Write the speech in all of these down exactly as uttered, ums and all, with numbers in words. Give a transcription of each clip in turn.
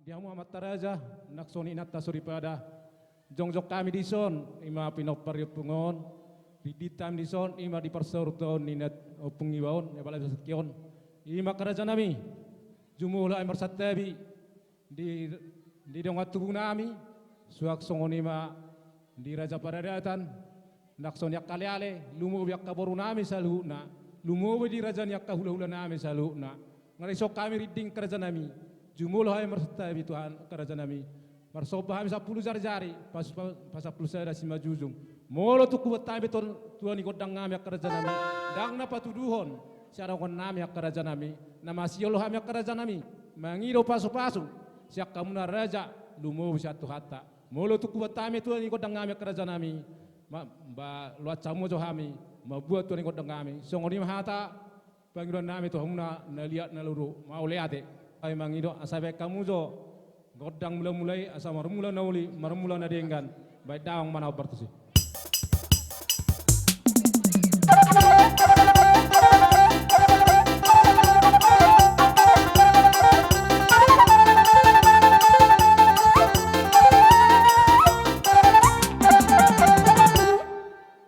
Di hamu amanta raja, nang songon i inanta soripada, jongjong hami dison, i ma pinompar ni ompung on, rinding hami dison, i ma di parsaurtaon ni na ompung iba on, i apala sangki on, i ma angka raja nami, jumolo hami marsantabi, di, di dongan tubu nami, suang songon i ma di raja paradatan, nang songon i angka aleale, lumobi angka boru nami saluhutna, lumobi di raja ni angka hulahula nami saluhutna. Nga dison hami rinding angka raja nami, jumolo hami marsantabi Tuhan angka raja nami. Marsomba hami sampulu jarijari, pas, pas, pasampulu sada simanjujung. Molo tung huboan hami tu, tua ni gondang nami angka raja nami, ndang na patuduhon sian dongan nami angka raja nami, na masihol hami angka raja nami mangido pasupasu sian hamuna raja, lumobi sian Tuhanta. Molo tung huboan hami tua ni gondang nami angka raja nami, ma, ba, loas hamu jo hami mambuat tua ni gondang nami. Songon i ma hata pangidoan nami tu hamuna na liat na lolo, mauliate. Hami mangido asa baen hamu jo gondang mulamula i, asa marmula na uli, marmula na denggan. Baen damang ma na hombar tusi.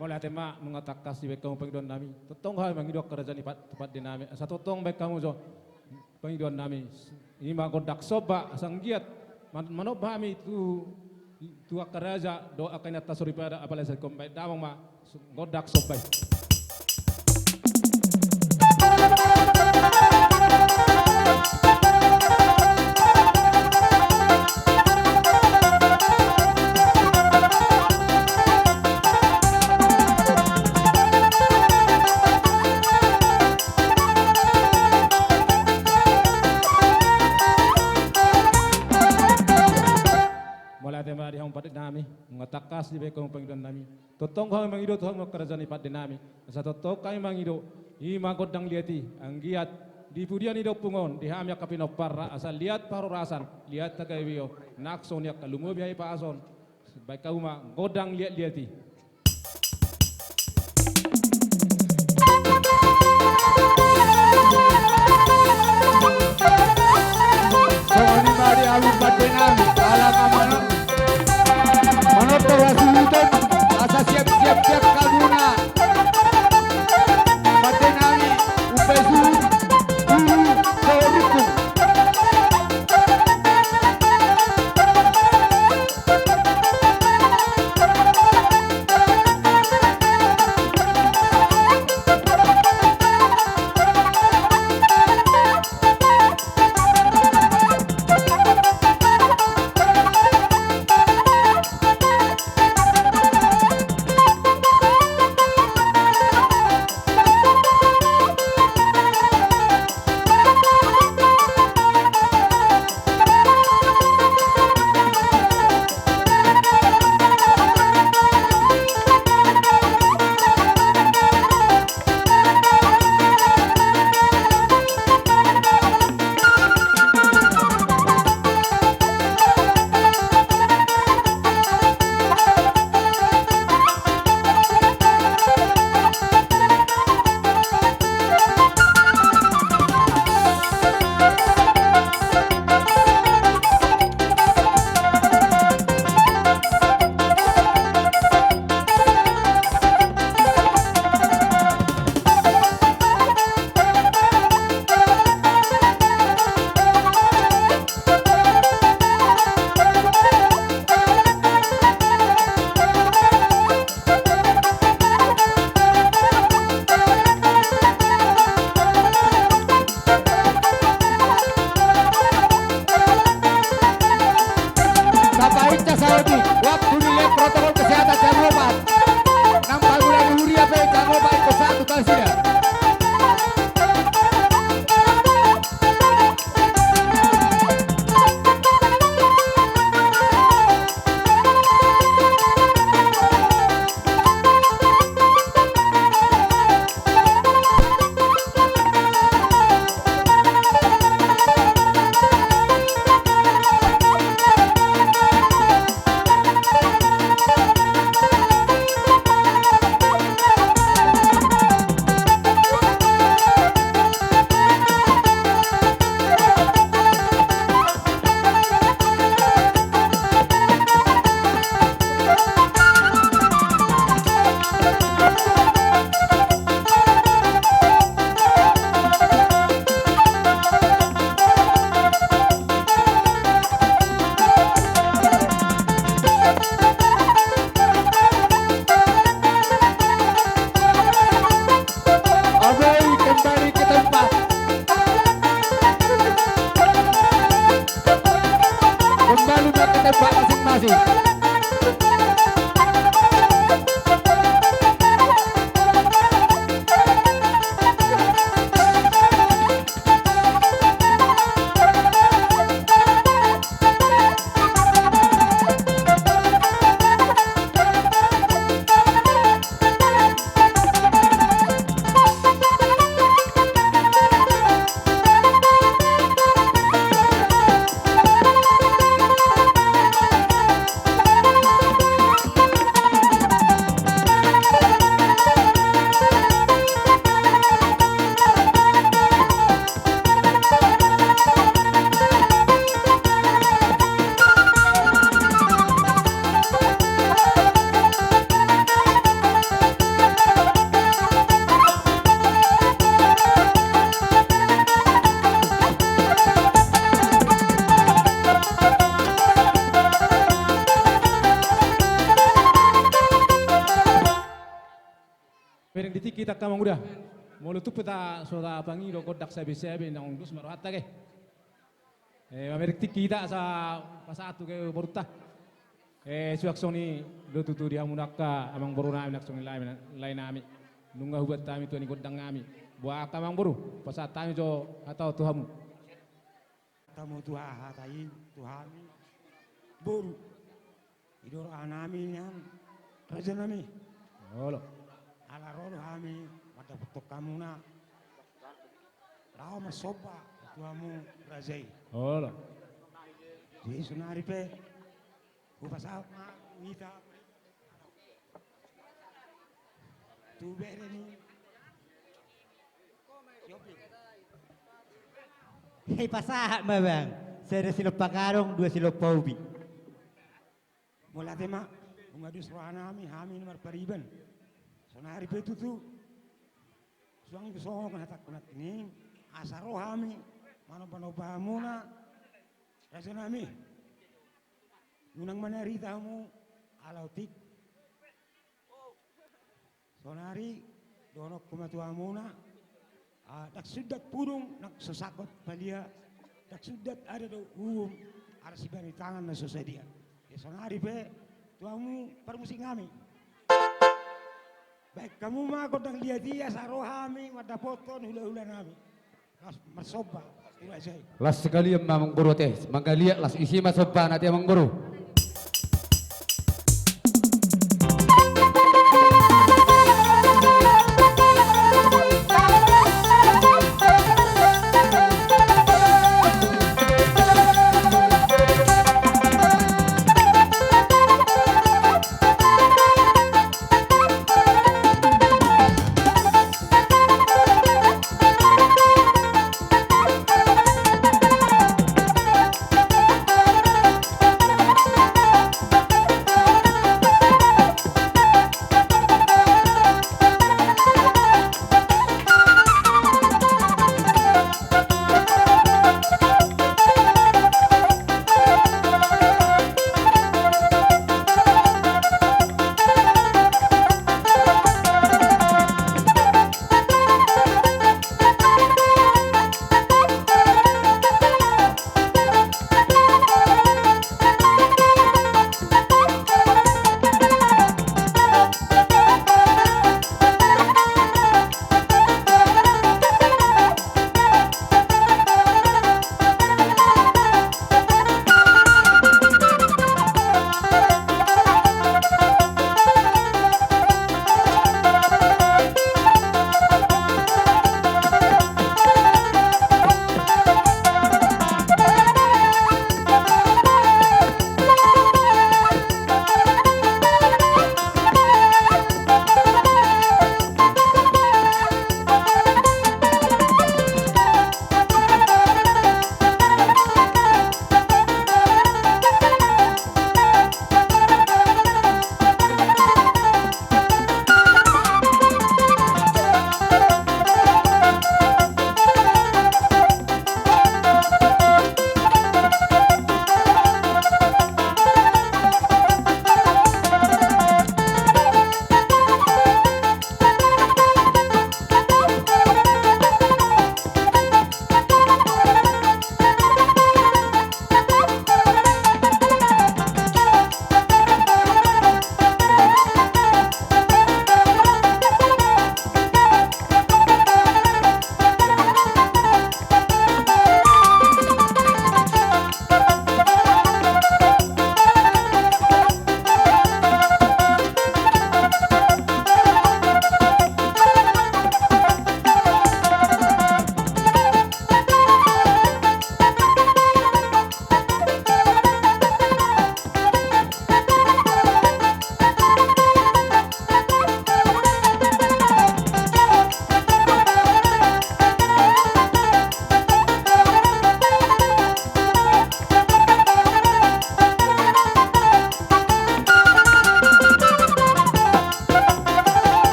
Mauliate ma, nunga tangkas dibaen hamu pangidoan nami. Tongtong hami mangido angka raja ni pat-, pande nami, asa tongtong baen hamu jo pangidoan nami. I ma gondang somba, asa anggiat man-, manomba hami tu, tu angka raja dohot angka inanta soripada, apala sangki on. Baen damang ma gondang somba i. Mauliate ma di hamu pande nami, nunga tangkas dibaen hamu pangidoan nami. Tongtong hami mangido tu hamu angka raja ni pande nami, asa tongtong hami mangido, i ma gondang liat i, anggiat di pudian ni ompung on, di hami angka pinomparna, asa liat parhorasan, liat hagabeon, nang songon i angka lumobi hahipason. Baen hamu ma gondang liatliat i. Songon i ma di hamu pande nami, ala ma mano-, manortor hasuhuton, asa siap-siap sian hamuna pande nami, umbahen suhut, hulu, dohot rungkung. Tapainta saotik, waktu ni liat protokol kesehatan jam opat. Nang pangula ni huria pe jam opat ingkon sahat tu nasida. Tembak masing-masing. Bereng di tingki hita angka amang uda. Molo tung pe ta so tapangido gondang sabe-sabe naung dos ma rohanta ke. Eh, mamereng tingki hita asa pasahat tu ke borunta. Eh, suang songon i do tutu di hamu angka amang boru nami nang songon i lae nami. Nunga hubuat hami tua ni gondang nami. Boha angka amang boru, pasahat hami jo hata on tu hamu. Tamu tu aha hata i tu hami boru. I do roha nami nian raja nami. Olo. Ala ro do hami mandapothon hamuna. Laho marsomba tu hamu raja i. Olo. Jadi sonari pe hupasahat ma hita tu bere ni. Hei, pasahat ma bang. Sada silompa gadong, dua silompa ubi. Mauliate ma, nunga dos roha nami, hami na marpariban. Sonari pe tutu. Suang tu songon hatangku nangkin i, asa ro hami manomba-nomba hamuna raja nami. Unang manarita hamu ala otik. Sonari dohononku ma tu hamuna, ah, ndang sundat pudung nang so sangkot palia, ndang sundat ada do uhum ala sian tangan na so sadia. Jadi sonari pe tu hamu parmusik nami. Baen hamu ma gondang liat i asa ro hami mandapothon hula-hula nami. Las, marsomba tu raja i. Las sekalian ma amang boru ate, mangaliat las isi ma sombana ate amang boru.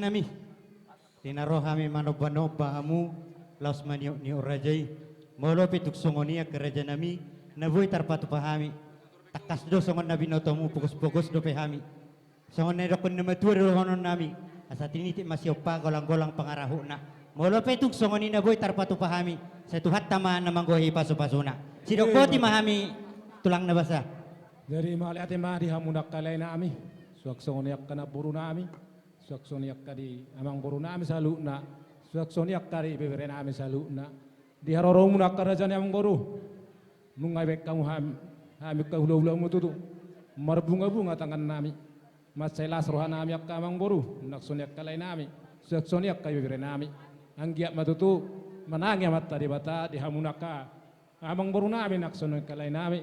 Nami. Di na ro hami manomba-nomba hamu, laos maniok-niok raja i. Molo pe tung songon i angka raja nami, na boi tarpatupa hami. Tangkas do songon na binotomu, pogos-pogos dope hami. Songon na nidok ni na matua dohonon nami, asa tinitik ma siompa, golang-golang pangarahutna. Molo pe tung songon i na boi tarpatupa hami, sai Tuhanta ma na manggohi pasu-pasuna. Sidok boti ma hami tulang na basa. Jadi mauliate ma di hamu angka lae nami, suang songon i angka namboru nami, suang songon i angka di amangboru nami saluhutna, suang songon i angka di bebere nami saluhutna. Di haroromuna angka raja ni amangboru, nunga dibaen hamu hami, hami angka hula-hulamu tutu, marbunga-bunga tangan nami. Mansai las roha nami angka amangboru, nang songon i angka lae nami, suang songon i angka bebere nami. Anggiat ma tutu manangi Amanta Debata di hamuna angka amangboru nami, nang songon i angka lae nami.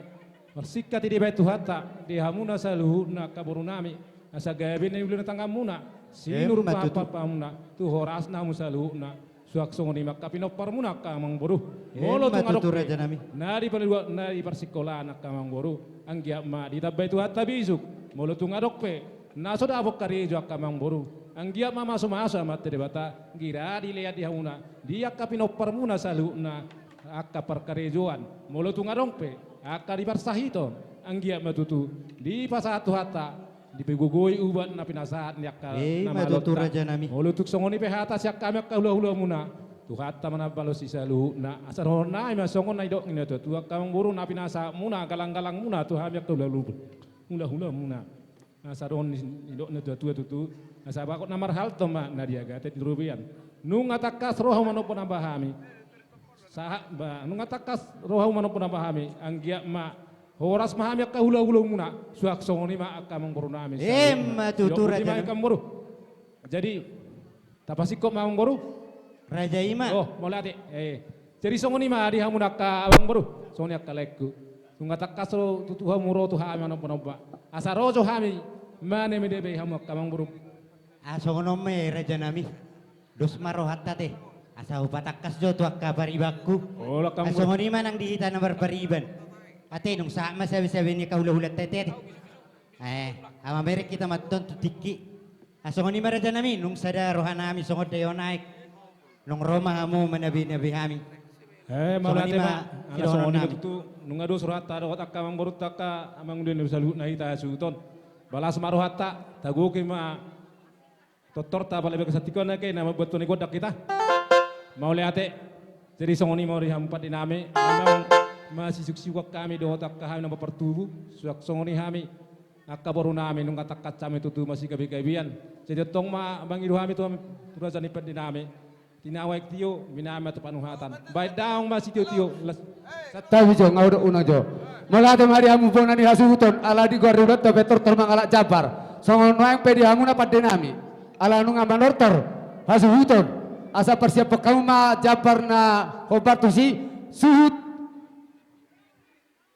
Marsingkat i dibaen Tuhanta di hamuna saluhutna angka boru nami, asa gabe na niula ni tanganmuna, sinur pahampamuna, tu horasna hamu saluhutna. Suang songon i ma angka pinomparmuna angka amangboru. Molo tung adong pe na di paluat, na di parsikolaan angka amangboru, anggiat ma ditambai Tuhanta bisuk. Molo tung adong pe na so dapot karejo angka amangboru, anggiat ma masu-masu Amanta Debata, gira dilean di hamuna, di angka pinomparmuna saluhutna angka parkarejoan. Molo tung adong pe angka di parsahiton, anggiat ma tutu dipasahat Tuhanta, dipagogoi ubat na pinasahat ni angka na malo. Molo tung songon i pe hata sian hami angka hula-hulamuna, Tuhanta ma na mambalosi saluhutna. Asa dohonon nami ma songon na nidok ni na tua-tua angka amangboru, na pinasahatmuna, galang-galangmuna tu hami angka hula-hula, hula-hulamuna. Asa dohonon ni, nidok ni na tua-tua tutu, asa bagot na marhalto ma na di agate di robean. Nunga tangkas ro hamu manomba-nomba hami. Sahat ba, nunga tangkas ro hamu manomba-nomba hami, anggiat ma horas ma hami angka hula-hulamuna, suang songon i ma angka amangboru nami. Ima tutu raja nami. Jadi tapasingkop ma amangboru. Raja i ma. Oh, mauliate. Eh, jadi songon i ma di hamuna angka amangboru, songon i angka laengku. Nunga tangkas ro tutu hamu ro tu hami manomba-nomba, asa ro jo hami maneme-neme hamu angka amangboru. Ah, songon on ma i raja nami. Dos ma rohanta ate, asa hupatangkas jo tu angka paribanku. Olo, angka amangboru. Ah, songon i ma nang di hita na marpariban. Ate, nunga sahat ma sabe-sabe ni angka hula-hulanta ate. Eh, mamereng hita ma antong tu tingki. Ah, songon i ma raja nami, nunga sada roha nami songon daion aek. Nunga ro ma hamu manabe-nabe hami. Eh, songon i ma. Mauliate ma. Ala songon i ma tutu, nunga dos rohanta dohot angka amangborunta, angka amangudon saluhutna hita hasuhuton. Balas ma rohanta, tagoki ma tortorta, apala bagas santikan na ke na mambuat toni gondang hita. Mauliate. Jadi songon i ma di hamu pande nami, memang masisuk-sisukan hami dohot angka hami na martubu, suang songon i hami angka boru nami, nunga tangkas hami tutu masigabe-gabean. Jadi antong ma mangido hami tu, tu raja ni pande nami. Tinawa aek tio, minama tu panuhatan. Baen daong ma sitio-tio. Las. Santabi jo, nga hudok unang jo. Mauliate ma di hamu bona ni hasuhuton, ala di goar ni ulaonta pe tortor mangalap jambar. Songon nuaeng pe di hamu na pande nami, ala nunga manortor hasuhuton, asa parsiaphon hamu ma jambar na hombar tusi suhut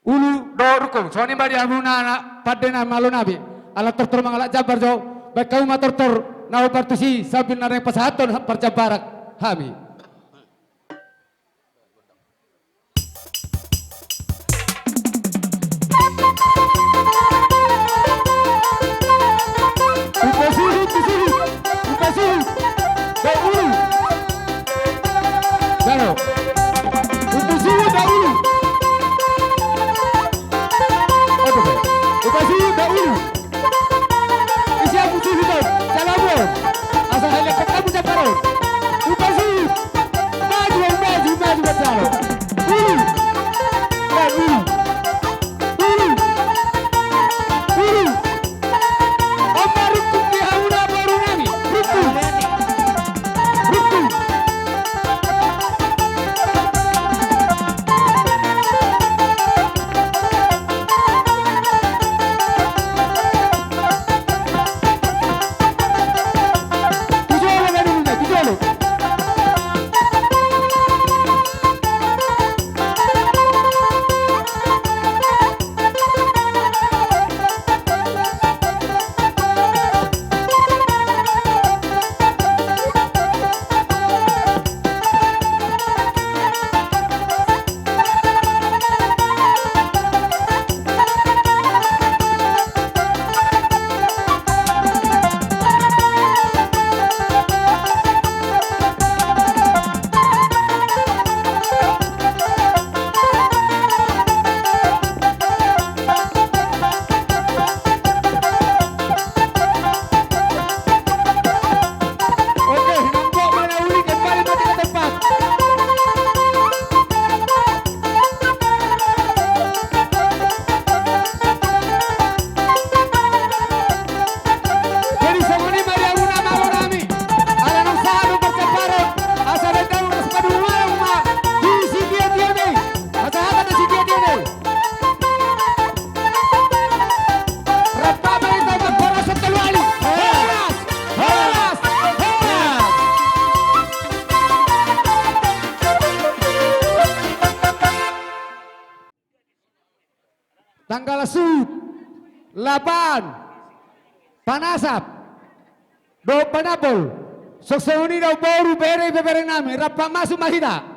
ulu dohot rungkung. Songon i ma di hamu na, na pande nami, malo nami. Ala tortor mangalap jambar jo, baen hamu ma tortor na hombar tusi sambil na naeng pasahathon parjambaran hami. Upa suhut, upa suhut. Upa suhut. Dahulu. Jalo. Upa suhut dahulu. Oke, oke. Upa suhut dahulu. Isi upa suhut dahulu. Jalo, bro. Asa hale katamu jabaron. Upa suhut. Tanggalan Suhut, Lapan, Panasap, dohot Panambol. Songon i do boru, bere, ibebere nami, rap pamasuk ma hita.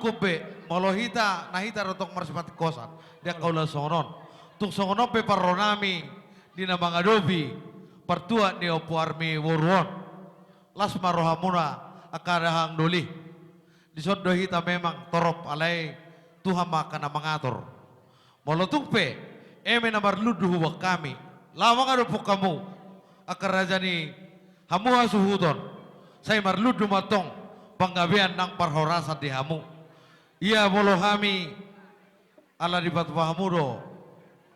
Tung pe, molo hita, na hita do tong marsipatikkosan di angka ulaon songon on. Tung songon on pe parro nami di na mangadopi partuat ni Ompu Armi boru on. Las ma rohamuna angka dahahang doli. Dison do hita memang torop, alai Tuhan ma angka na mangatur. Molo tung pe eme na marlundu hubaen hami, laho mangadophon hamu angka raja ni hamu hasuhuton, sai marlundu ma antong panggabean nang parhorasan di hamu. Ia molo hami ala dipatupa hamu do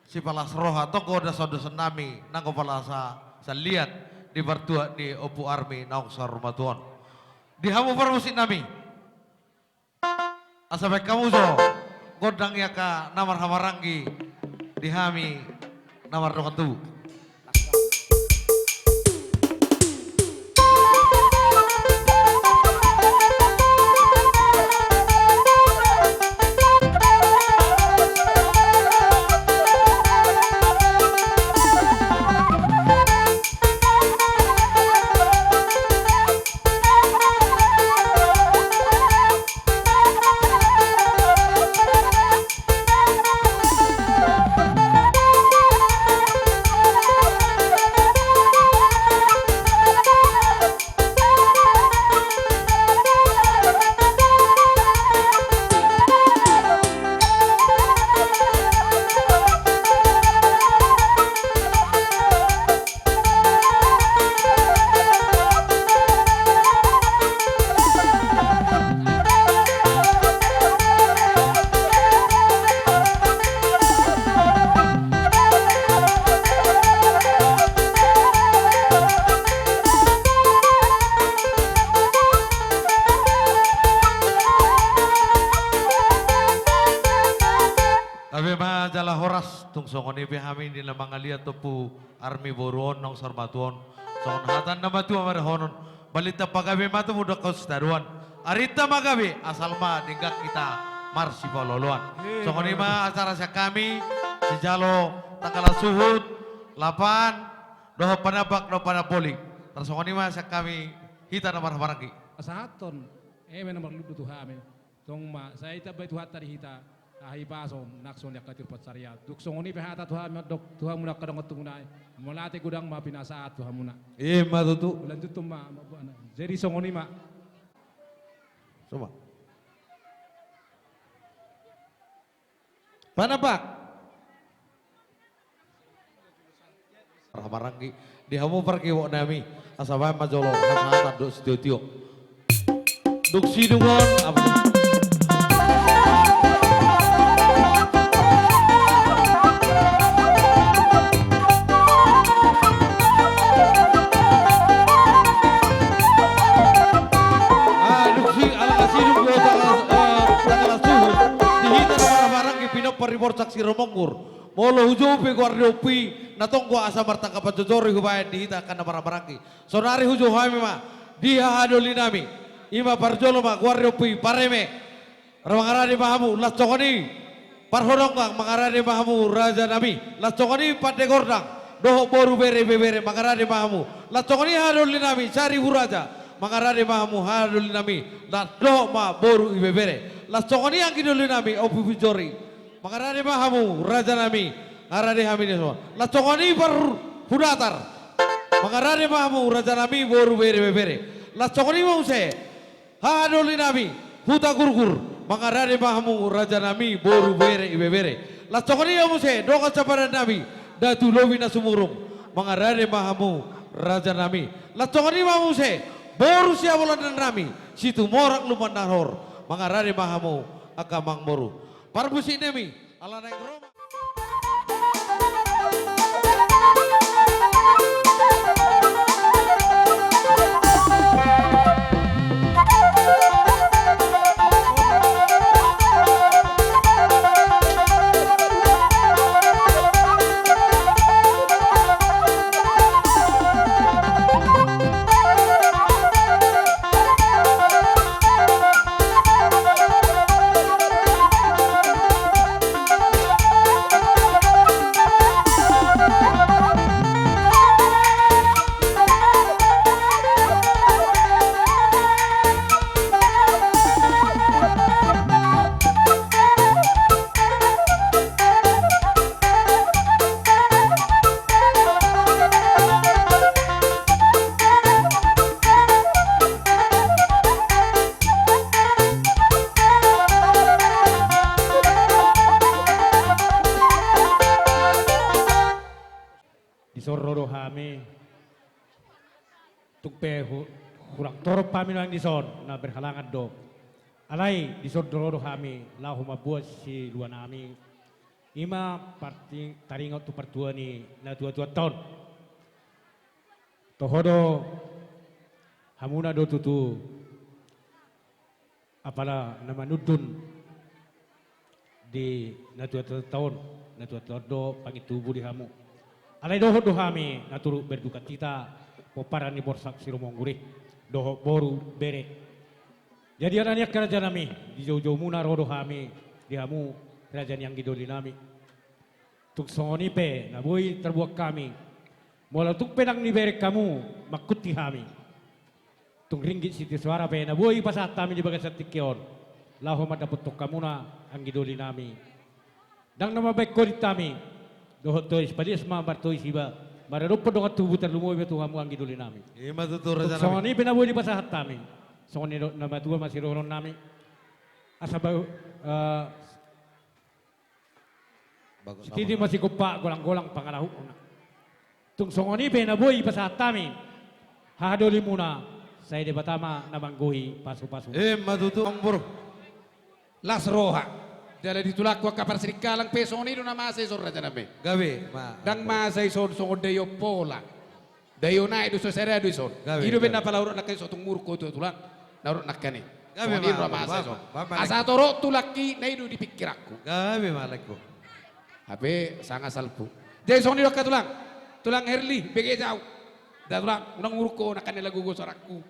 sipalas roha, tonggo dasondason nami nanggo palasa saliat di partuat ni Ompu Armi naung saur matua on. Di hamu parmusik nami, asa baen hamu jo gondang i angka na marhahamaranggi di hami na mardongan tubu. Gabe ma jala horas, tung songon i pe hami di na mangaliat Ompu Armi boru on naung saur matua on. Songon hata ni na matua ma dohonon: Balintang pagabe ma tumundalhon sitadoan, arinta ma gabe asal ma denggan hita marsipaolooloan. Songon i ma acara sian hami, sijalo tanggalan suhut, lapan, dohot panambak dohot panamboli. Tarsongon i ma sian hami, hita na marhahamaranggi. Pasahathon eme na marlundu tu hami. Tong ma, sai ditambai Tuhanta di hita hahipason nang songon i angka tiur pansarian. Dung songon i pe hata tu hami mandok tu hamuna angka dongan tumuna i: Mauliate godang ma pinasahat tu hamuna. Ima tutu. Lanjuthon ma, ma buana. Jadi songon i ma. Coba. Panambak. Marhahamaranggi, di hamu pargibok nami, asa baen ma jolo hasahatan dohot sitiotio. Dung sidung on, apa? Ah, dung si, ala na sidung do tanggalan, eh, tanggalan suhut, di hita na marhahamaranggi pinompar ni Borsak Sirumonggur. Molo hujou pe goar ni ompu i, na tonggo asa martanggapan jojor i hubaen di hita angka na marhahamaranggi. Saonari hujou hami ma di hahadoli nami. Ima parjolo ma goar ni ompu i, pareme. Mangarade ma hamu, laos songon i parhodongan, mangarade ma hamu raja nami. Laos songon i pande gondang dohot boru, bere, ibebere, mangarade ma hamu. Laos songon i hahadoli nami Saribu Raja, mangarade ma hamu hahadoli nami. Laos dohot ma boru, ibebere. Laos songon i anggidoli nami Ompu Pinjori. Mangarade ma hamu raja nami, mangarade hami di son. Laos songon i parhunatar. Mangarade ma hamu rajanami boru bere ibebere. Laos songon i ma muse haha doli nami Hutagurgur. Mangarade ma hamu rajanami boru bere ibebere. Laos songon i ma muse dongan sapadan nami Datu Lobi na Sumurung. Mangarade ma hamu rajanami. Laos songon i ma muse boru Siabolandan nami Situmorang Lumban Nahor. Mangarade ma hamu angka amangboru. Parmusik nami. Ala naeng ro ma. Dison ro do hami. Tung pe hu-, hurang torop hami nuaeng dison, na berhalangan do. Alai dison ro do hami laho mamboan siluanami. I ma parti-, taringot tu partua ni natuatuanta on. Toho do, hamuna do tutu apala na manundun di natuatuanta on, natuatuanta on do pangintubu di hamu. Alai dohot do hami na turut berdukacita pomparan ni Borsak Sirumonggur i dohot boru bere. Jadi ala ni i angka rajanami, dijoujoumuna ro do hami di hamu raja ni anggi dolinami. Tung songon i pe na boi tarbuat hami, molo tung pe ndang dibereng hamu mangkuti hami, tung ringgit sitio soara pe na boi pasahat hami di bagasan tingki on laho mandapothon hamuna anggi dolinami. Ndang na mambahen hodit hami, dohot tois palias ma martois iba, maradophon dongan tubu tarlumobi ma tu hamu anggi dolinami. I ma tutu rajanami. Tung songon i pe na boi dipasahat hami, songon nidok ni natuatua ma sidohononnami. Asa ba-, eh, Bagus. Sititi ma sigompa, golanggolang pangalahutna. Tung songon i pe na boi pasahat hami, haha dolimuna, sai Debata ma na manggohi pasupasu. I ma tutu, amangboru. Las roha. Jala di tulangku angka parsiningkalan pe songon i do na masa dison rajanami. Gabe ma. Ndang masa dison songon daion pola. Daion aek do, so sada do dison. Gabe, gabe. I do umbahen na pala hudok nangkin i, so tung muruk ho tu tulang na hudok nangkin i. Gabe ma, gabe ma. Songon i do na masa dison. Asa torop tulangki, na i do di pingkiranku. Gabe ma, laengku. Hape sanga salpu. Jadi songon i do angka tulang. Tulang Herli, bege jau. Da tulang, unang muruk ho nangkin i, lagu gosoranku.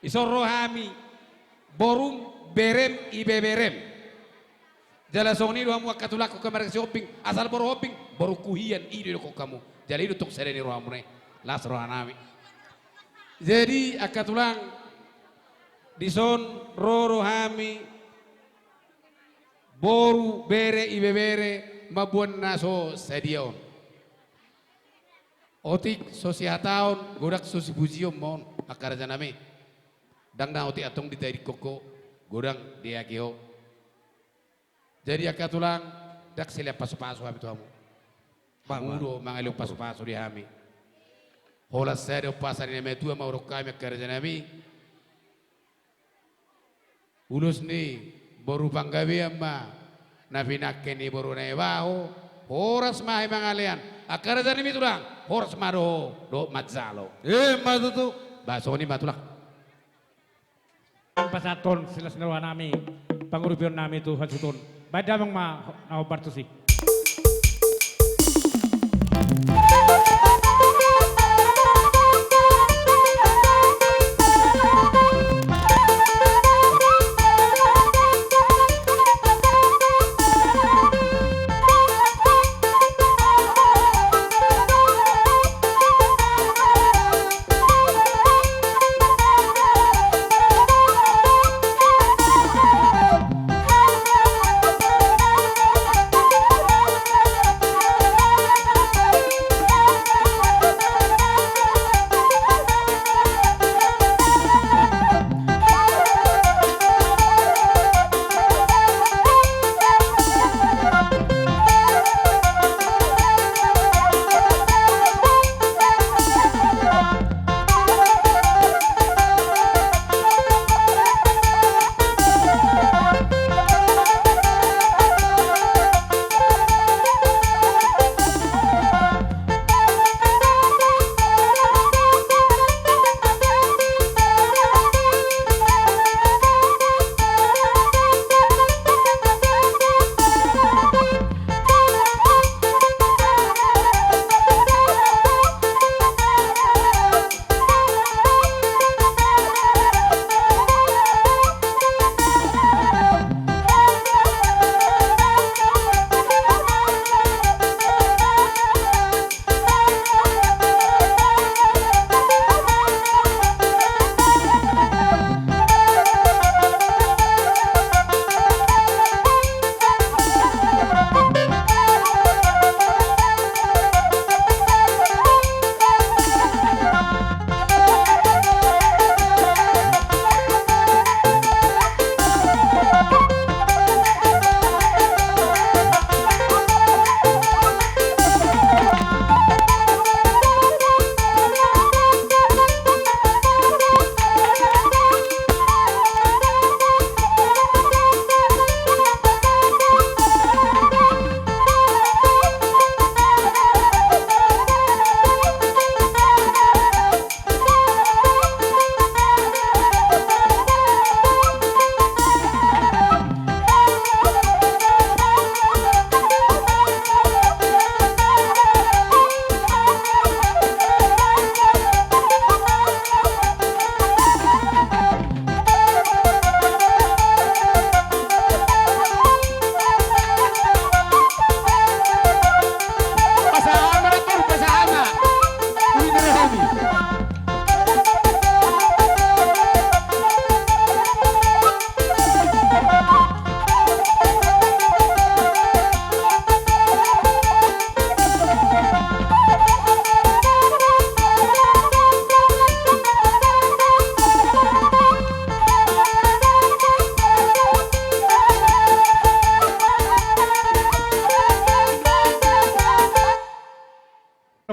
Dison ro hami, borum, berem, ibeberem. Jala songon i do hamu angka tulangku, angka marga Sihombing, asal boru Hombing, borungku hian, i do didokkon hamu. Jala i do tong sada ni rohamuna i. Las rohanami. Jadi angka tulang, dison ro do hami, boru, bere, ibebere, mamboan na so sadia on. Otik so sihataon, godang so sipujion ma on, angka rajanami. Ndang na otik antong ditahidokkon ho, godang diake ho. Jadi angka tulang, ndang silean pasupasu hami tu hamu. Hamu do mangalehon pasupasu di hami. Holan sada umpasa ni na matua ma hudok hami, angka rajanami. Ulos ni boru Panggabean ma na pinangke ni boru Naibaho. Horas ma hami mangalean. Angka rajanami tulang, horas ma dohot, dohot manjalo. I ma tutu. Ba songon i ma tulang. Pasahathon silas ni rohanami, pangurupionnami tu hasuhuton. Baen damang ma na hombar tusi.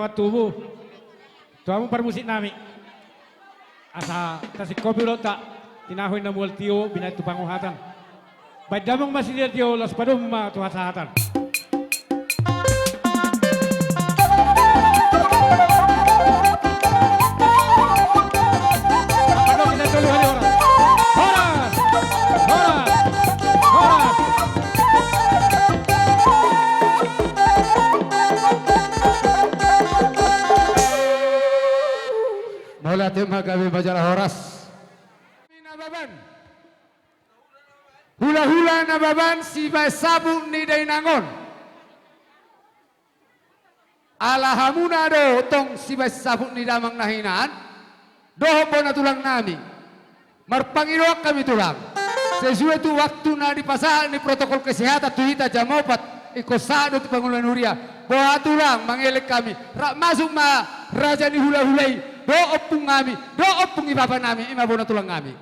Tubu tu hamu parmusik nami. Asa tasingkopi ulaonta, tinahu na mual tio binahen tu panguhatan. Baen damang ma sidea tio, laos padomu ma tu hasahatan. Horas! Horas! Horas! Mauliate ma, gabe ma jala horas. Nababan. Hulahula Nababan sibaen saput ni dainang on. Ala hamuna do tong sibaen saput ni damang na hinan dohot bona tulang nami. Marpangidoan hami tulang, sesuai tu waktu na dipasahat ni protokol kesehatan tu hita jam opat, ingkon sahat do tu panguluan huria. Boha tulang, mangelek hami, rap masuk ma raja ni hulahula i dohot ompung nami, dohot ompung ni bapa nami, i ma bona tulang nami.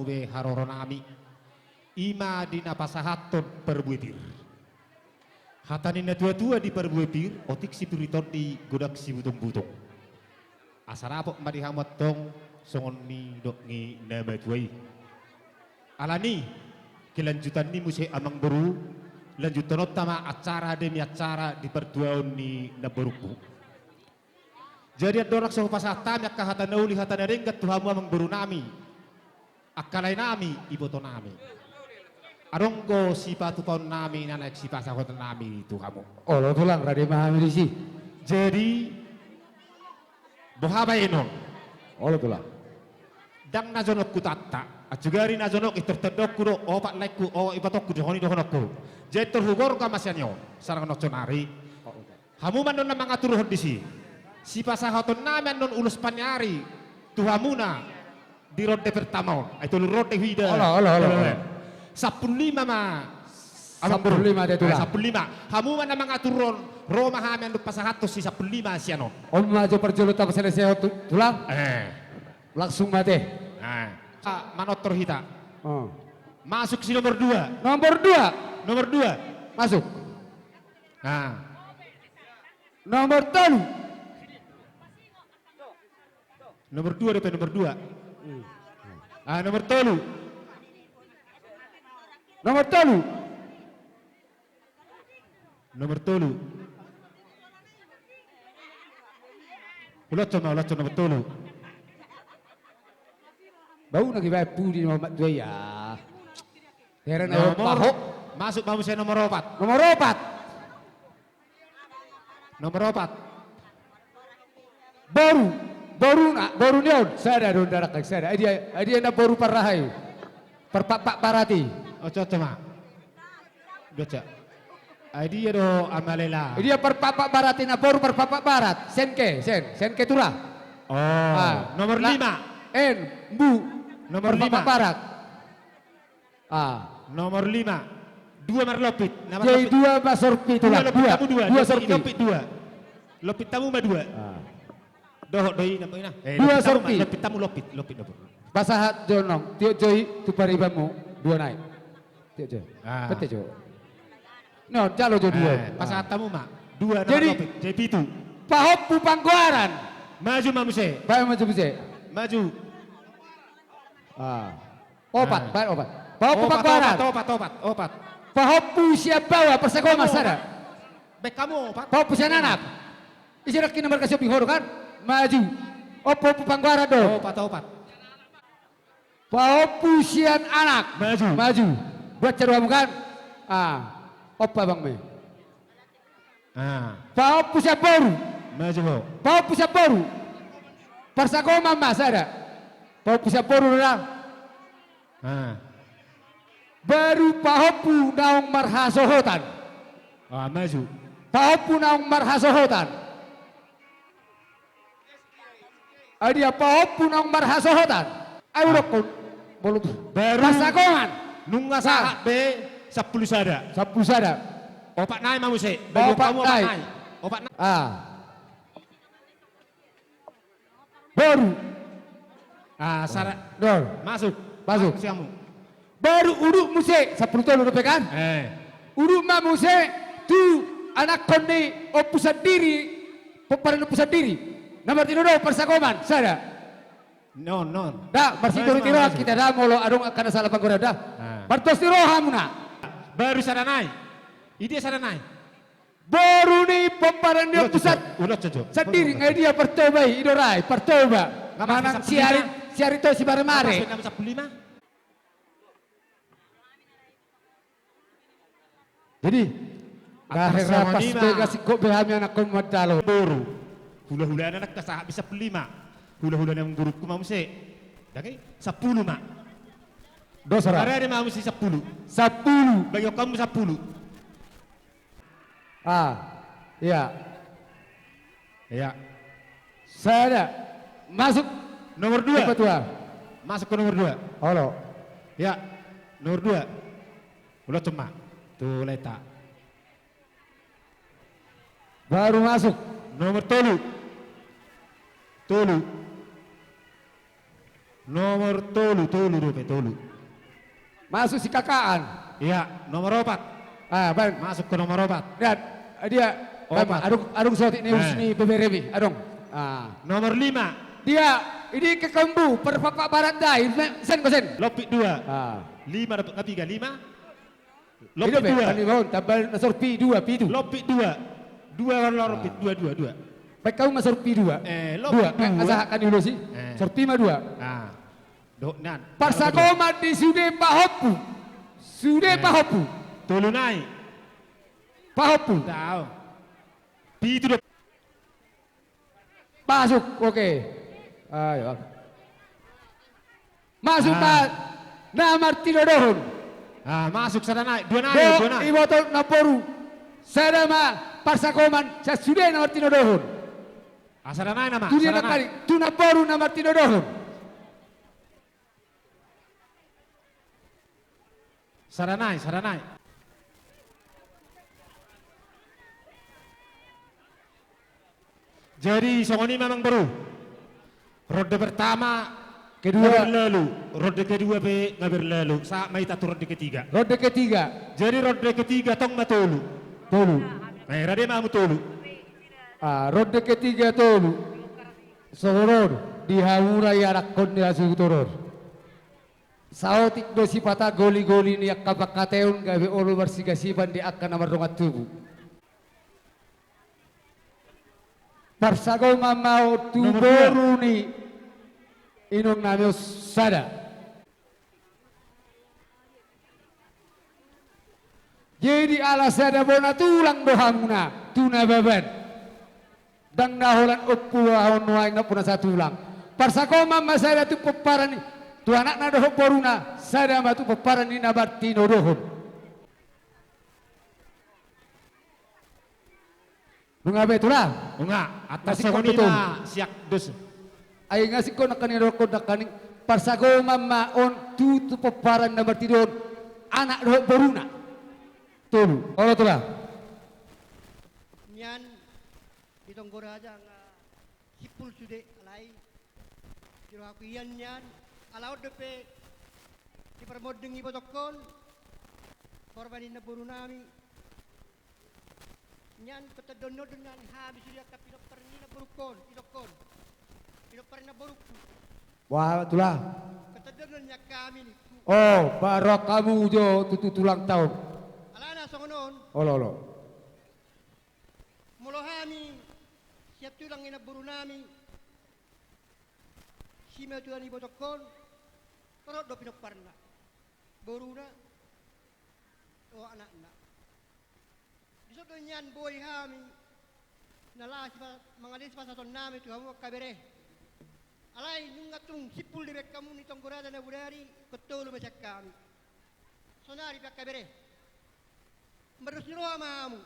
be haroronami, i ma di na pasahathon parbue pir. Hata ni na tuatua di parbue pir, otik sipir i tondi godang sibutongbutongan. Asa dapot ma di hamu antong songon nidok ni na matua i. Alani, kelanjutan ni muse amangboru, lanjuthononta ma acara demi acara di partuaon ni namborungku. Jadi andorang so hupasahat hami angka hata na uli hata na denggan tu hamu amangborunami, angka laenami, ibotonami. Adong do sipatupaonnami na naeng sipasahatonnami tu hamu. Olo tulang, rade ma hami disi. Jadi boha baenon? Olo tulang. Ndang na jonok hutanta, anjugari na jonok i tor tandokku do, opat laengku, o, ibotonku do, honi dohononku. Jadi tor hugorga ma sian i on, sarangon on sonari. Hamu ma annon na mangaturhon disi. Sipasahatonnami annon ulos paniari tu hamuna di ronde pertama on. Ai tolu ronde huida. Olo, olo, olo. Olo, olo. Sampulu lima ma. Sampulu lima, amangboru. Te tulang. Ah, sampulu lima. Hamu ma na mangaturhon, ro ma hami annon pasahathon si sampulu lima sian on. On ma jo parjolo tapaselesehon tu-, tulang. Eh. Langsung ma te. Ah. Ah, manortor hita. Oh. Masuk si nomor dua. Nomor dua. Nomor dua. Masuk. Ah. Nomor tolu. Nomor dua dope, nomor dua. Ah, nomor tolu. Nomor tolu. Nomor tolu. Ulos ma, ulos nomor tolu. Bau na dibaen pudi ma tua i. Hera na. Nomor, masuk ma muse nomor opat. Nomor opat. Nomor opat. Boru, boru na, boru ni on. Sada do ndang, sada. Ai dia, ai dia na boru parraha i. Parpakpak barat i. Oco, oco ma. Oco. Ai dia do amalela. Ai dia parpakpak barat i, na boru parpakpak barat. Sen ke, sen, sen ke tura. Oh, ah, nomor lima. En, mbu. Nomor lima. Parpakpak barat. Ah. Nomor lima. Dua marlompit. Na marlompit. Jadi dua ma sorpi tulang. Dua, lompit tamu dua. Dua sorpi. Lompit dua. Lompit tamu ma dua. Ah. Dohot do i na, na. Eh, dua sorpi. Lompit tamu, lompit, lompit, lompit. Pasahat jo nong. Tiop jo i tu paribanmu. Dua nai. Tiop jo. Ah. Pete jo. No, jalo jo dua. Eh, pasahat tamu ma. Dua na marlompit. Jadi pitu. Pahompu panggoaran. Maju ma muse. Baen maju muse. Maju. Ah. Opat, ah, baen opat. Pahompu panggoaran. Opat, opat, opat, opat. Pahompu sian baoa, parsagoman sada. Baen hamu opat. Pahompu sian anak. Ise do na marga Sihombing, ho do kan? Maju. Opat, pahompu panggoaran do. Opat, opat. Pahompu sian anak. Maju. Maju. Buat caru hamu kan? Ah. Opat bang me. Ah. Pahompu sian boru. Maju ho. Pahompu sian boru. Parsagoman ma sada. Pahompu sian boru do da. Ah. Baru pahompu naung marhasohotan. Ah, maju. Pahompu naung marhasohotan. Ai dia pahompu naung marhasohotan. Ai, ah, udokkon. Molo tu. Baru parsagoman. Nunga sahat be sampulu sada. Sampulu sada. Opat nai ma muse. Opat nai. Opat nai. Ah. Boru. Ah, sada. Dor. Masuk. Masuk. Masuk siamu. Baru udut muse, sampulu tolu dope kan? Eh. Udut ma muse tu anakkon ni Ompu Sandiri, pomparan ni Ompu Sandiri. Na martinodohon parsagoman, sada. Non, non. Da, marsitorutiroan hita da, molo adong angka na salah panggoaran da. Ah. Martos ni roha muna. Baru sada nai. Idia sada nai. Boru ni pomparan ni Ompu Sandiri, nga dia Partoba i, i do ra i, Partoba. Manang si ari, si ari to si maremare. Jadi na hera pas be, nga singkop be hami anakkon mandalo. Boru. Hulahula na nangkin sahat be sampulu lima. Hulahula na manggurungku ma muse. Dang i sampulu ma. Dos ra. Marade ma muse sampulu. Sampulu. Bagi hamu sampulu. Ah, iya. Iya. Sada. Masuk. Nomor dua. Siapa tua? Masuk ke nomor dua. Olo. Ya. Nomor dua. Ulos ma tu laeta. Baru masuk. Nomor tolu. Tolu. Nomor tolu, tolu dope, tolu. Masuk si Kakaan. Iya, nomor opat. Ah, baen. Masuk ke nomor opat. Lihat, dia. Opat. Adong, adong sotik ni ulos ni B B R M i, adong. Ah. Nomor lima. Dia, ini kekembu, perpapak barat dai. Sen, ko sen. Lompit dua. Ah. Lima dapat, na piga, lima? Lompit dua. Kan lima on, tambah na sorpi dua, pitu. Lompit dua. Dua on lompit, dua, dua, dua. Baik, kau ma sorpi dua. Eh, lompit dua. Asa hak kan diulosi. Eh. Sorpi ma dua. Ah. Dok nan. Parsagoman di sude pahompu. Sude pahompu. Tolu nai. Pahompu. Tahu. Pitu do. Masuk, oke. Ayo. Masuk ma na martinodohon. Ah, masuk sada nai, dua nai, dua nai. Iboto namboru. Sada ma parsagoman, sian sude na martinodohon. Ah, sada nai nama. Tu dia sada nai. Tu namboru na martinodohon. Sada nai, sada nai. Jadi songon i ma amangboru. Ronde pertama, kedua, nga berlalu. Ronde kedua pe nga berlalu. Sahat ma hita tu ronde ketiga. Ronde ketiga. Jadi ronde ketiga tong ma tolu. Tolu. Eh, rade ma hamu tolu. Ah, ronde ketiga tolu. Songon on di hamu na ianakhon ni hasuhuton on. Saotik do sipata goligoli ni angka pangkataion gabe olo marsigasipan di angka na mardongan tubu. Parsagoman ma on tu boru ni inong nami on sada. Jadi ala sada bona tulang do hamuna tu Nababan. Ndang na holan ompu do hamu nuaeng, na bona satulang. Parsagoman ma sada tu pomparan ni, tu anakna dohot boruna, sada ma tu pomparan ni na martinodohon. Nunga be tulang. Nunga, atas songon i ma siak dos. Ai nga singkop nangkaning, dokkon nangkaning, parsagoman ma on tu, tu pomparan na martinodohon, anak dohot boruna. Tolu. Olo tulang. Nian di Tonggo Raja nga simpul sude alai. Di rohaku ian nian, ala on dope di parmonding ibotongkon, horba ni namboru nami. Nian petedon nodon nian hami sude angka pinompar ni namborungkon, itongkon. Pinompar ni namborungku. Wah, tulang. Petedon nodon nian hami ningku. Oh, baru hamu jo tutu tulang taon. Alana songon on. Olo, olo. Molo hami sian tulang ni namboru nami, simatua ni ibotongkon, torop do pinomparna, boruna, dohot anakna. Dison do nian boi hami na laho sipa-, mangalehon sipasahaton nami tu hamu angka bere. Alai nunga tung simpul dibaen hamu ni Tonggo Raja na bodari, ingkon tolu ma sian hami. Saonari pe angka bere, mardos ni roha ma hamu.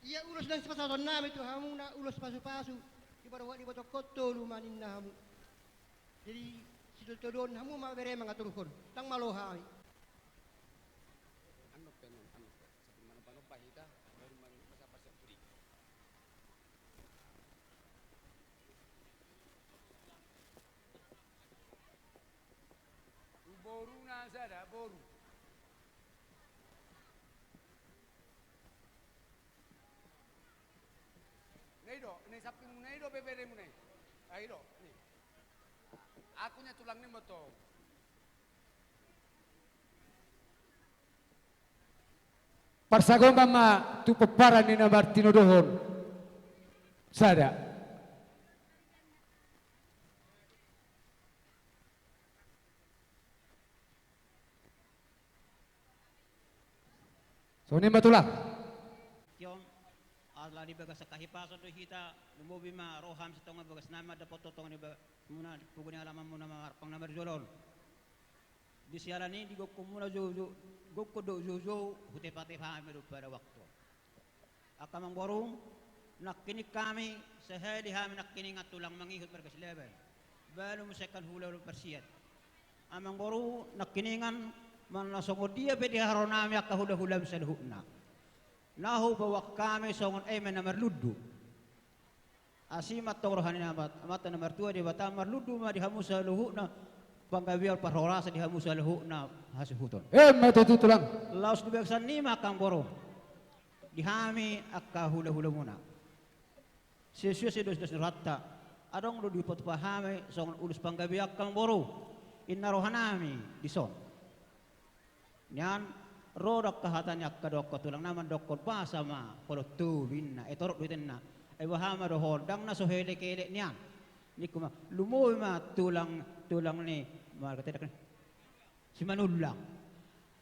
Ia ulos na sipasahaton nami tu hamuna, ulos pasupasu, di parumaen ni ibotongkon, tolu ma ninna hamu. Jadi sitolutoluon hamu ma bere mangaturhon, ndang malo hami. Annon pe, annon, annon pe. Sambil manombanomba hita, baru manomba siap-siap pudi. Tu boruna sada, boru. Na i do, na i sampingmuna i do beberemuna i. Ah, i do, na i. Aku na tulang ni motong. Parsagoman ma tu pomparan ni na martinodohon. Sada. Songon i ma tulang. Tion, ala di bagasan hahipason do hita, lumobi ma roham sian tonga bagasnami, mandapothon tonga ni ba-, muna, di pogu ni alamanmuna, marpang na marjolo on. Di siala ni di gokhonmuna jou-, jou-, gokhon dohot joujou, hutepatepa hami do pada waktu. Angka amangboru, nangkining hami, sahali hami nangkiningan tulang mangihut marga Silaban. Balu muse kan hula-hula parsiat. Amangboru, nangkiningan, manang songon dia pe di haroro nami angka hula-hula saluhutna. Na huboan hami songon eme na marlundu. Asi ma antong roha ni Ama-, Amanta na martua Debata, marlundu ma di hamu saluhutna panggabean, parhorasan di hamu saluhutna hasuhuton. Emma tutu, Tulang. Laos di bagasan i ma, angka amangboru, di hami angka hulahulamuna, sesuai sian dasdas ni rohanta, adong do dipatupa hami songon ulos panggabean, angka amangboru, inna rohanami dison. Nian, ro do angka hata ni angka dohot tulang na mandokkon, basa ma holong tolu, inna, ai torop do hita, inna. Ai boha ma dohon, ndang na so helekelek nian. Ningku ma, lumobi ma tulang, tulang ni, marga Tedak ni, Simanullang.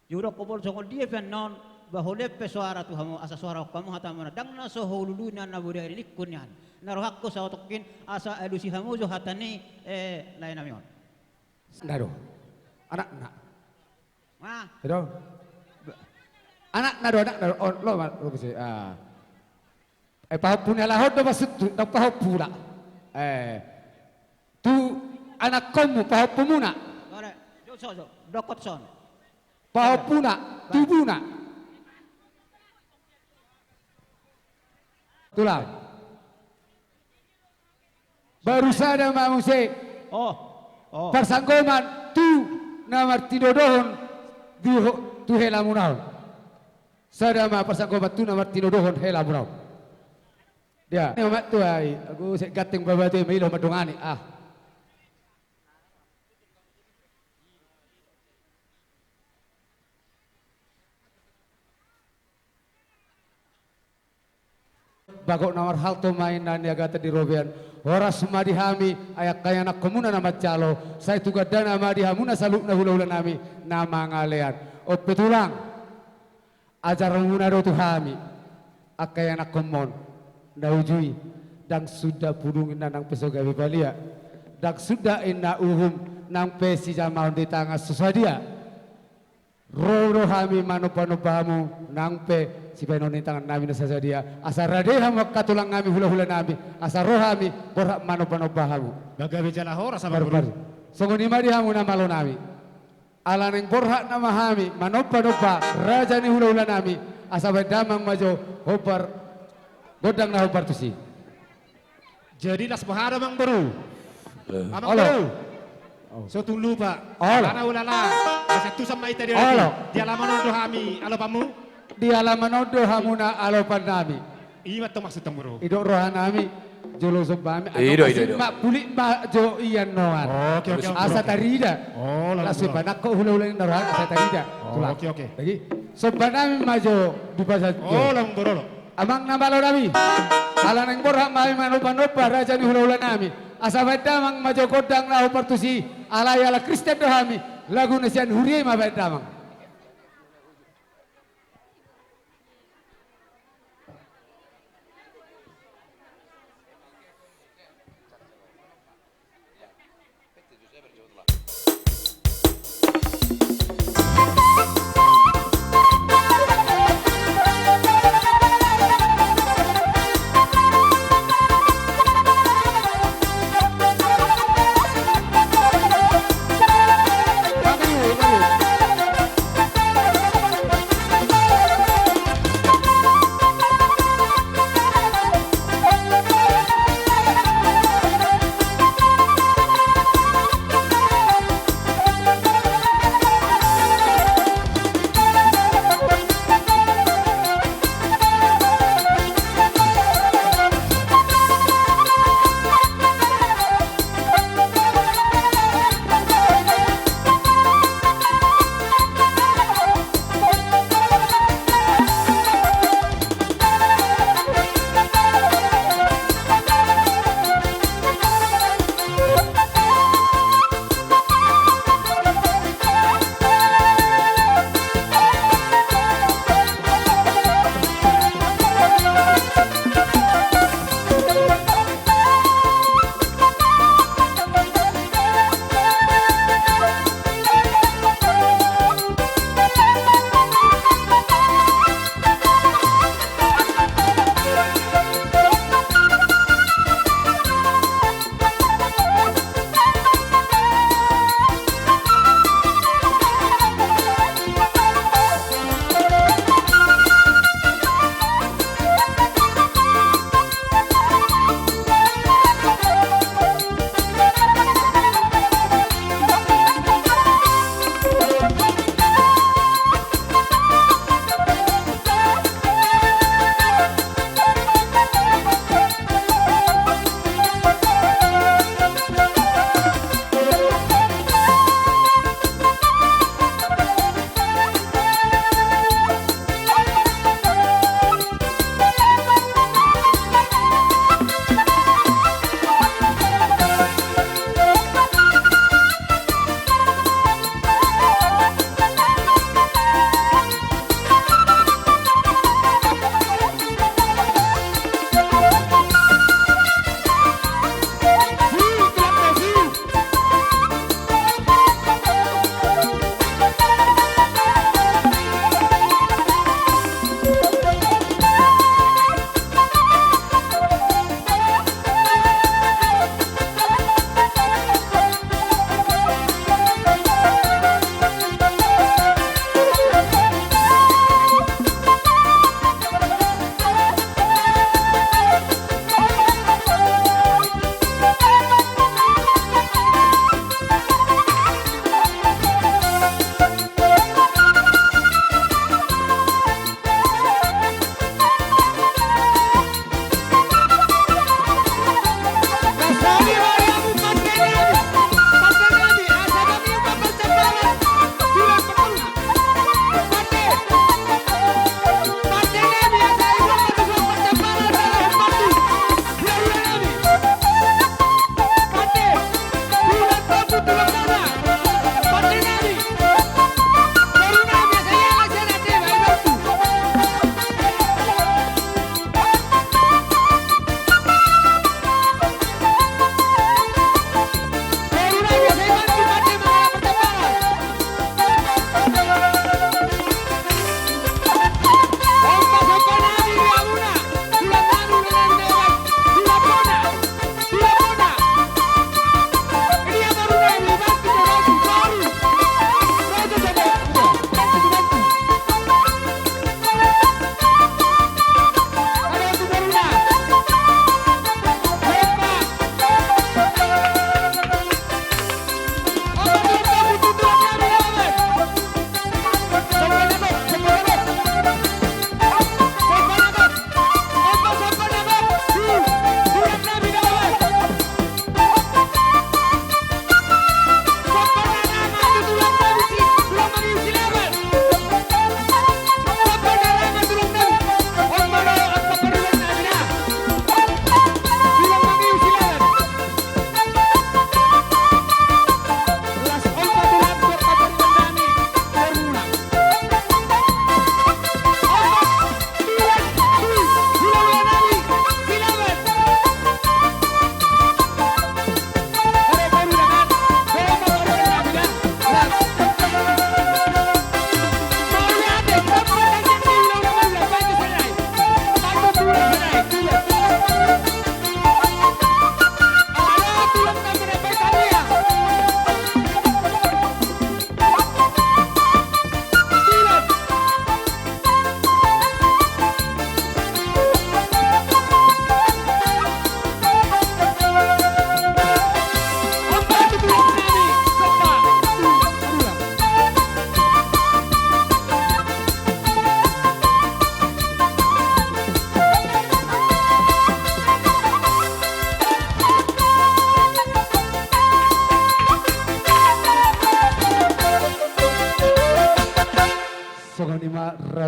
Jolo dokkon, molo songon dia pe annon, ba holehon pe soara tu hamu, asa soara hamu, hatamuna ndang na so hulului nian, na bodari, ningku nian. Na rohangku saotik on, asa alusi hamu jo hata ni, eh, laenami on. Anakna do. Anakna. Ah. Edo. Anakna do, anakna do. Oh, lo, ma, lo, bisi. Ah. Eh, pahompu ni halak on do maksudhu, ndang pahompuna. Eh. Tu anakkonmu, pahompumuna. Bale, jo, jo, jo. Dokkon son. Pahompuna, bale, tubuna. Tulang. Baru sada ma muse. Oh. Oh. Parsanggoman tu na martinodohon di ho-, tu helamuna on. Sada ma parsanggoman tu na martinodohon helamuna on. Dia. Ni omak tu ai, agu sek ganteng babatu, mailo mandongani. Ah. Bagot na marhalto ma inna niagatan di robean. Horas ma di hami, ai angka ianakkonmuna na manjalo, sai tu gandana ma di hamuna saluhutna hulahulanami na mangalean. On pe Tulang, ajaronmuna do tu hami, angka ianakkonmon na uju i, ndang suda pudung inna nang pe so gabe palia, ndang suda inna uhum nang pe sijamaon di tangan so sadia. Ro do hami manombanomba hamu, nang pe sibahenon ni tangannami na sasadia, asa rade hamu angka tulangnami hulahulanami, asa ro hami borhat manombanomba hamu. Gabe jala horas, amangboru. Songon i ma di hamu na malonami. Ala naeng borhat nama hami manombanomba raja ni hulahulanami, asa bahen damang ma jo hombar, gondang na hombar tusi. Jadi las boha do, amangboru? Eh. Amangboru. Olo. Oh. So tung lupa. Olo. Ala na ulala. Masa tusan ma hita di, olo, di alaman on do hami alopanmu. Di alaman on do hamuna alopannami. I ma antong maksud, amangboru. Didok rohanami, jolo somba hami. Ido, ido, ido. Asa ma pulik ma jo i annon. Oke, oke, oke. Asa tarida. Oh, lalu. Las somba nangkok hulahula ni roha asa tarida. Oh, tulang. Oke, oke. Jadi, sombanami ma jo dipasahat jo. Oh, amangboru, olo. Amang na malonami, ala naeng borhat ma hami manombanomba raja ni hulahulanami, asa bahen damang ma jo gondang na hombar tusi, alai ala Kristen do hami, lagu na sian huria i ma bahen damang.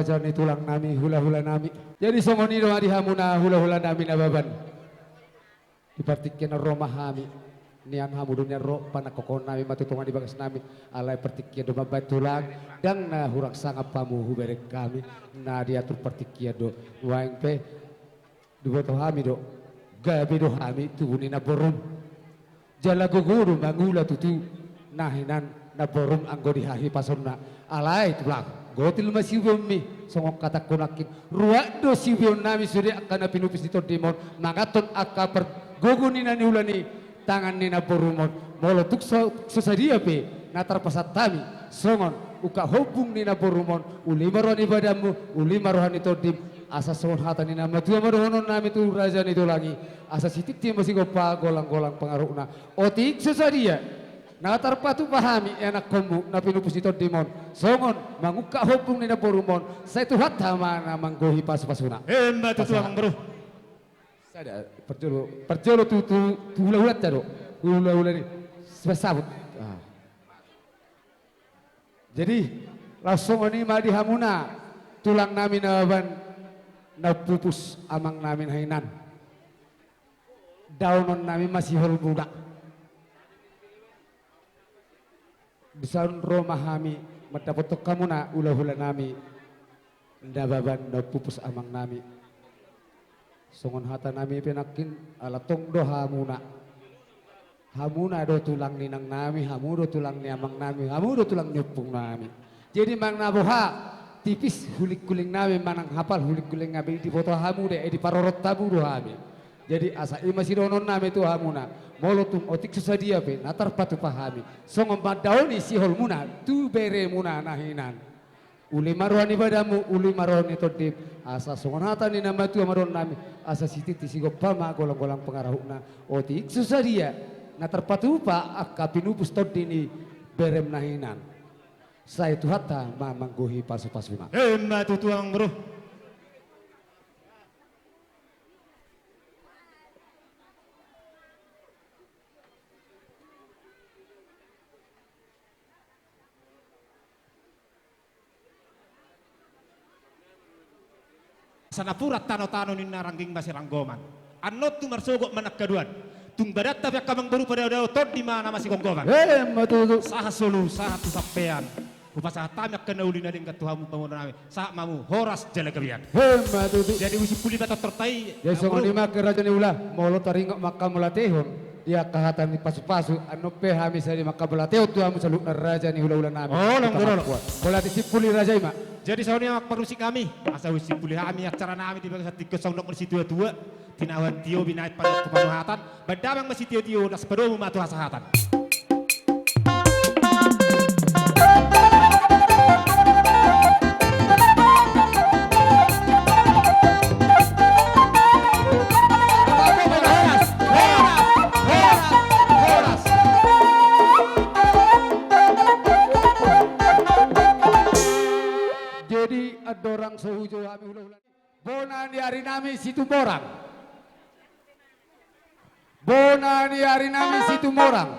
Raja ni tulang nami, hula-hula nami. Jadi songon i do ma di hamuna hula-hula nami Nababan. Di partingkian on ro ma hami, nian hamu do nian ro, panangkokhon nami ma tu tonga ni bagas nami, alai partingkian do mambahen tulang, ndang na hurang sangap hamu hubereng hami, na diatur partingkian do, nuaeng pe, diboto hami do, gabe do hami tubu ni namborum. Jala gogo do mangula tutu, na hinan namborum anggo di hahipasonna. Alai tulang, gotil ma siubeonmi, songon hatangku nangkin. Ruat do siubeon nami sude angka na pinupus ni tondim on, manganhon angka pargogo ni na niula ni tangan ni namborum on. Molo tung so, so sadia pe, na tarpasahat hami, songon ungkap hombung ni namborum on, uli ma roha ni badanmu, uli ma roha ni tondim, asa songon hata ni na matua ma dohonon nami tu raja ni tulang i, asa sititi ma sigompa golang-golang pangarahutna. Otik so sadia, na tarpatupa hami ianakkonmu na pinupus ni tondim on, songon mangungkap hombung ni namborum on, sai Tuhanta ma na manggohi pasu-pasuna. Emma tutu, Amang Boru. Sada, parjolo, parjolo tu, tu, tu hula-hulanta do. Hula-hula ni, sipasaut. Ah. Jadi, laos songon i ma di hamuna, tulang nami Nababan, na pupus amang nami na hinan. Daonon nami ma siholmuna. Dison ro ma hami, mandapothon hamuna, hula-hula nami, Nababan na pupus amang nami. Songon hata nami pe nangkin, ala tong do hamuna. Hamuna do tulang ni inang nami, hamu do tulang ni amang nami, hamu do tulang ni ompung nami. Jadi manang na boha, tipis huling-huling nami, manang hapal huling-huling nami, diboto hamu do, eh, diparorot hamu do hami. Jadi asa i ma sidohonon nami tu hamuna, molo tung otik so sadia pe, na tarpatupa hami, songon mandaoni siholmuna, tu beremuna na hinan. Uli ma roha ni badanmu, uli ma roha ni tondim, asa songon hata ni na matua ma dohonon nami, asa sititi sigompa ma golang-golang pangarahutna, otik so sadia, na tarpatupa angka pinupus tondi ni berem na hinan. Sai Tuhanta ma manggohi pasu-pasuna. Emma tutu, Amang Boru. Asa napuran tano-tano ninna, rangging ma siranggoman. Annon tung marsogot ma na angka duan. Tung badanta pe angka Amang Boru padao-dao, tondi ma na masigomgoman. Emma tutu. Sahat solu, sahat tu sampean. Hupasahat hami angka na uli na denggan tu hamu pamoruon nami. Sahat ma hamu, horas jala gabean. Emma tutu. Jadi husimpuli ma tortorta i. Jadi songon i ma angka raja ni ula, molo taringot ma angka mauliatehon di angka hata ni pasu-pasu, annon pe hami sadia ma angka mauliatehon tu hamu saluhutna raja ni hula-hula nami. Mauliate simpuli raja i ma. Jadi songon i ma parmusik nami, asa husimpuli hami acara nami di bagasan tingki on, songon dok ni situa-tua, tinahuan tio binahen panuhatan, baen damang ma sitio-tio, laos padomu ma tu hasahatan. Jadi andorang so hujou hami hula-hula. Bona ni ari nami Situmorang. Bona ni ari nami Situmorang.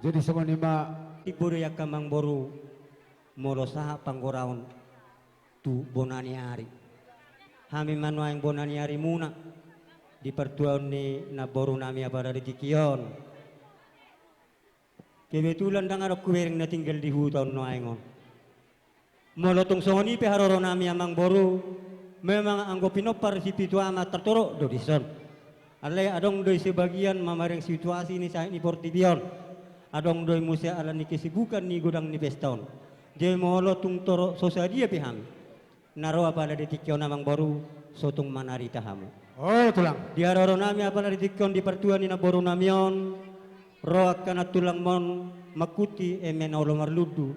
Di songon i ma. Tibu do i angka amangboru, molo sahat panggoraon tu bona ni ari. Hami ma nuaeng bona ni arimuna di partuaon ni namborunami apala di tingki on. Kebetulan ndang adong hubereng na tinggal di huta on nuaeng on. Molo tung songon i pe haroronami amangboru, memang anggo pinompar sipitu ama tartorop do dison. Alai adong do i sebagian mamereng situasi ni sahit ni portibi on. Adong do i muse ala ni kesibukan ni godang ni pesta on. Jadi molo tung torop so sadia pe hami na ro apala di tingki on amangboru, so tung manarita hamu. O tulang. Di haroronami apala di tingki on di partua ni namborunami on, ro angka nantulangmon mangkuti eme na olo marlundu.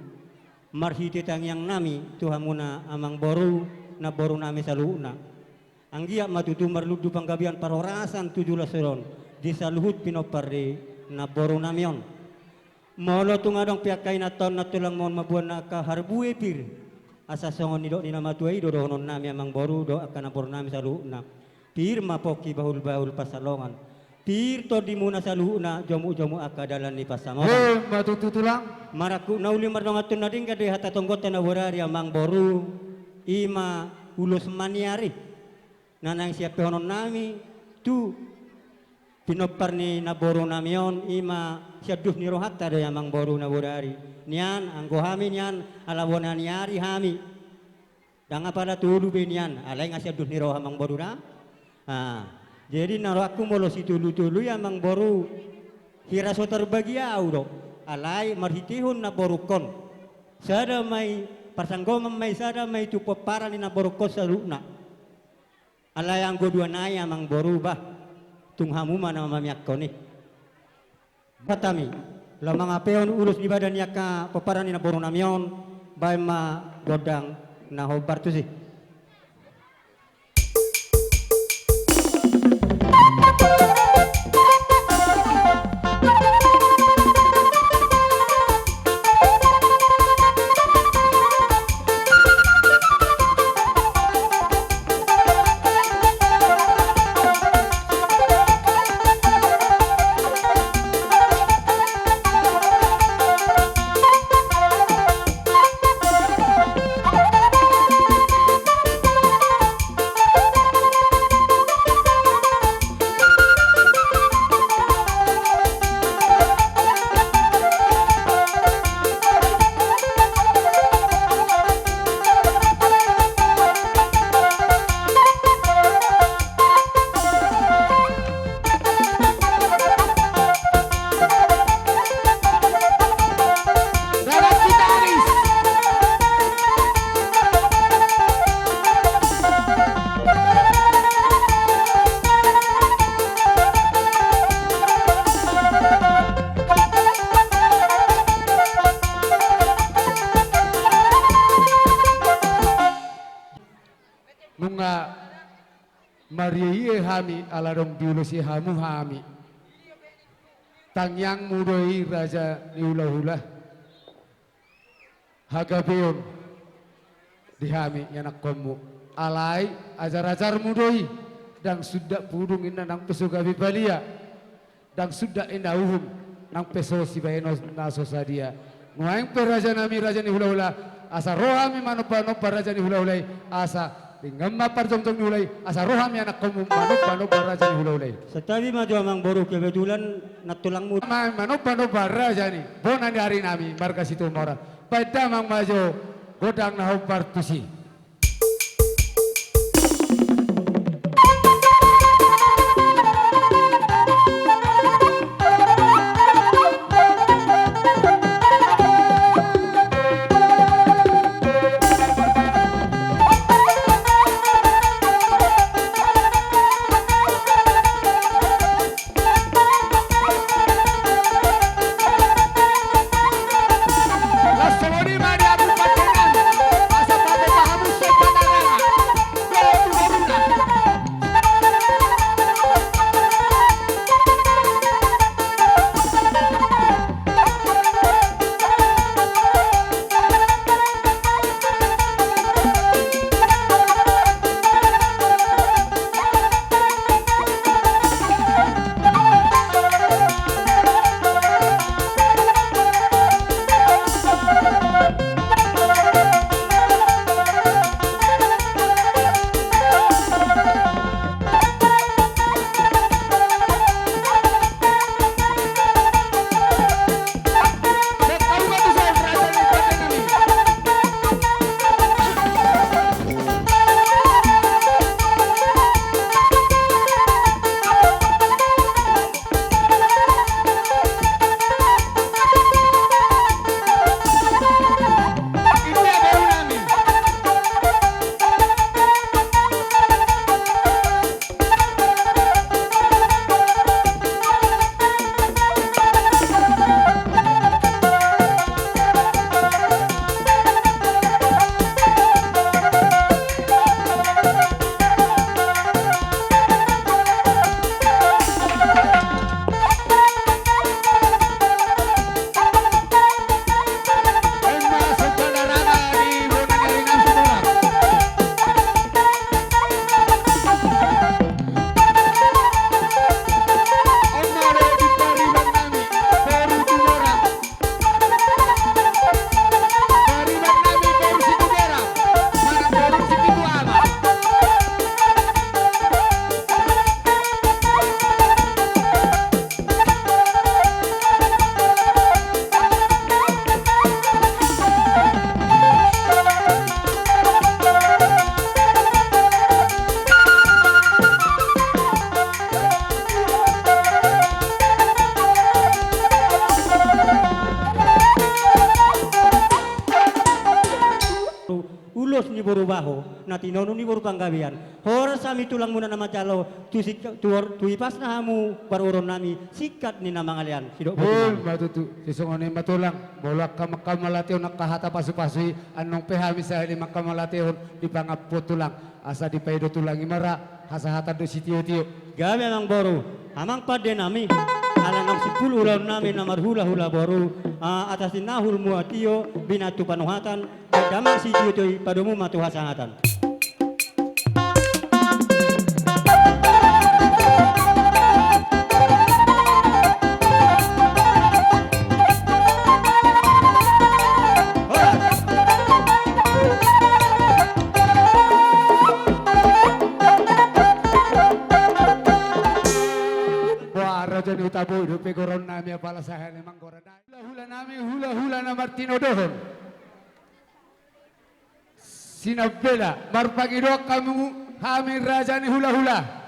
Marhite tangiangnami tu hamuna amangboru, namborunami saluhutna. Anggiat ma tutu marlundu panggabean parhorasan tu joloan on di saluhut pinompar ni namborunami on. Molo tung adong pe angka inanta on nantulangmon mamboan angka harbue pir, asa songon nidok ni na matua i do dohononnami amangboru dohot angka namborunami saluhutna. Pir ma pongki bahulbahul pansalongan. Pir tondimuna saluhutna jomukjomuk angka dalan ni pansamotan. Emma tutu tulang. Marangkup na uli mardongan tu na denggan do i hata tonggonta na bodari amangboru. I ma ulos maniari na naeng siampehononnami tu pinompar ni namborunami on, i ma sian dus ni rohanta do i amangboru na bodari. Nian anggo hami nian ala bona ni ari hami. Ndang apala tolu be nian, alai nga sian dus ni roha amangboru da. Ah, jadi na rohangku molo sitolutolu i amangboru, hira so tarbagi au do. Alai marhitehon namborungkon, sada ma i, parsanggoman ma i, sada ma i tu pomparan ni namborungkon saluhutna. Alai anggo dua nai amangboru bah, tung hamu ma na mamiangkon i. Bat hami, laho mangapehon ulos ni badan ni angka pomparan ni namborunami on, baen ma gondang na hombar tusi. Nunga marieie hami ala adong diulosi hamu hami. Tangiangmu do i raja ni hulahula. Hagabeon di hami ianakkonmu. Alai ajarajarmu do i. Ndang suda pudung inna nang pe so gabe palia. Ndang suda inna uhum nang pe so sibahenon na so sadia. Nuaeng pe rajanami raja ni hulahula, asa ro hami manombanomba raja ni hulahula i, asa denggan ma parjongjong ni hula i, asa ro hami anakkonmu manombanomba raja ni hulahula i. Santabi ma jo amangboru, kebetulan nantulangmu. Ma manombanomba raja ni bona ni arinami marga Situmorang. Baen damang ma jo gondang na hombar tusi. Boru Baho, na tinodo ni boru Panggabean. Horas hami tulangmuna na manjalo, tu sik-, tu or-, tu ipasna hamu paruhuron nami, singkat ni na mangalean, sidok botima. Botima tutu, sisongon i ma tulang, molo angka mangkamatehon angka hata pasupasu i, annon pe hami sahali mangkamatehon di pangampuon tulang, asa dipaido tulang i ma ra, hasahatan dohot sitiotio. Gabe amang boru, amang pande nami, ala naung simpul ulaon nami na marhulahula boru, a, atas ni na hurang muatio, binatu panuhatan, Damang sitiotio i, padomu ma tu hasahatan. Boha raja ni huta boi dope goron nami, apala sahali manggora nami. Hulahula nami, hulahula na martinodohon. Sinambela, marpangidoan hamu hami raja ni hulahula.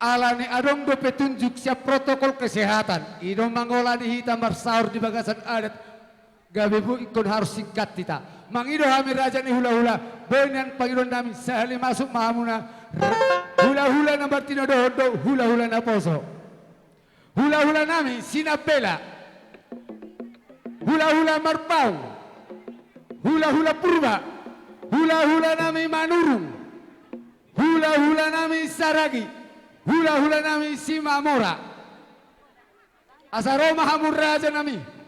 Ala ni adong do petunjuk sian protokol kesehatan, i do mangolani hita marsaor di bagasan adat, gabe boi ingkon harus singkat hita. Mangido hami raja ni hulahula, boi nian pangidoan nami, sahali masuk ma hamuna, ra-, hulahula na martinodohon do, hulahula naposo. Hulahula nami Sinambela, hulahula Marpaung, hulahula Purba, hulahula nami Manurung, hulahula nami Saragi, hulahula nami Simamora. Asa ro ma hamu raja nami.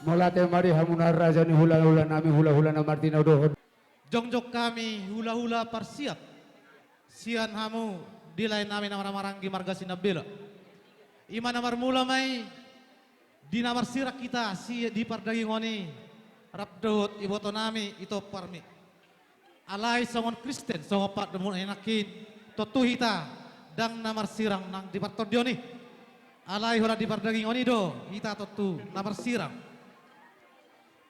Mauliate ma di hamu na raja ni hulahula nami, hulahula na martinodohon. Jongjong hami hulahula parsiap sian hamu di lae nami na marhahamaranggi marga Sinambela. I ma na marmula ma i di na marsirang hita si di pardagingon i rap dohot iboto nami Ito Parmi. Alai songon Kristen, songon pardonganmuna i nangkin, tontu hita ndang na marsirang nang di partondion i. Alai holan di pardagingon i do hita tontu na marsirang.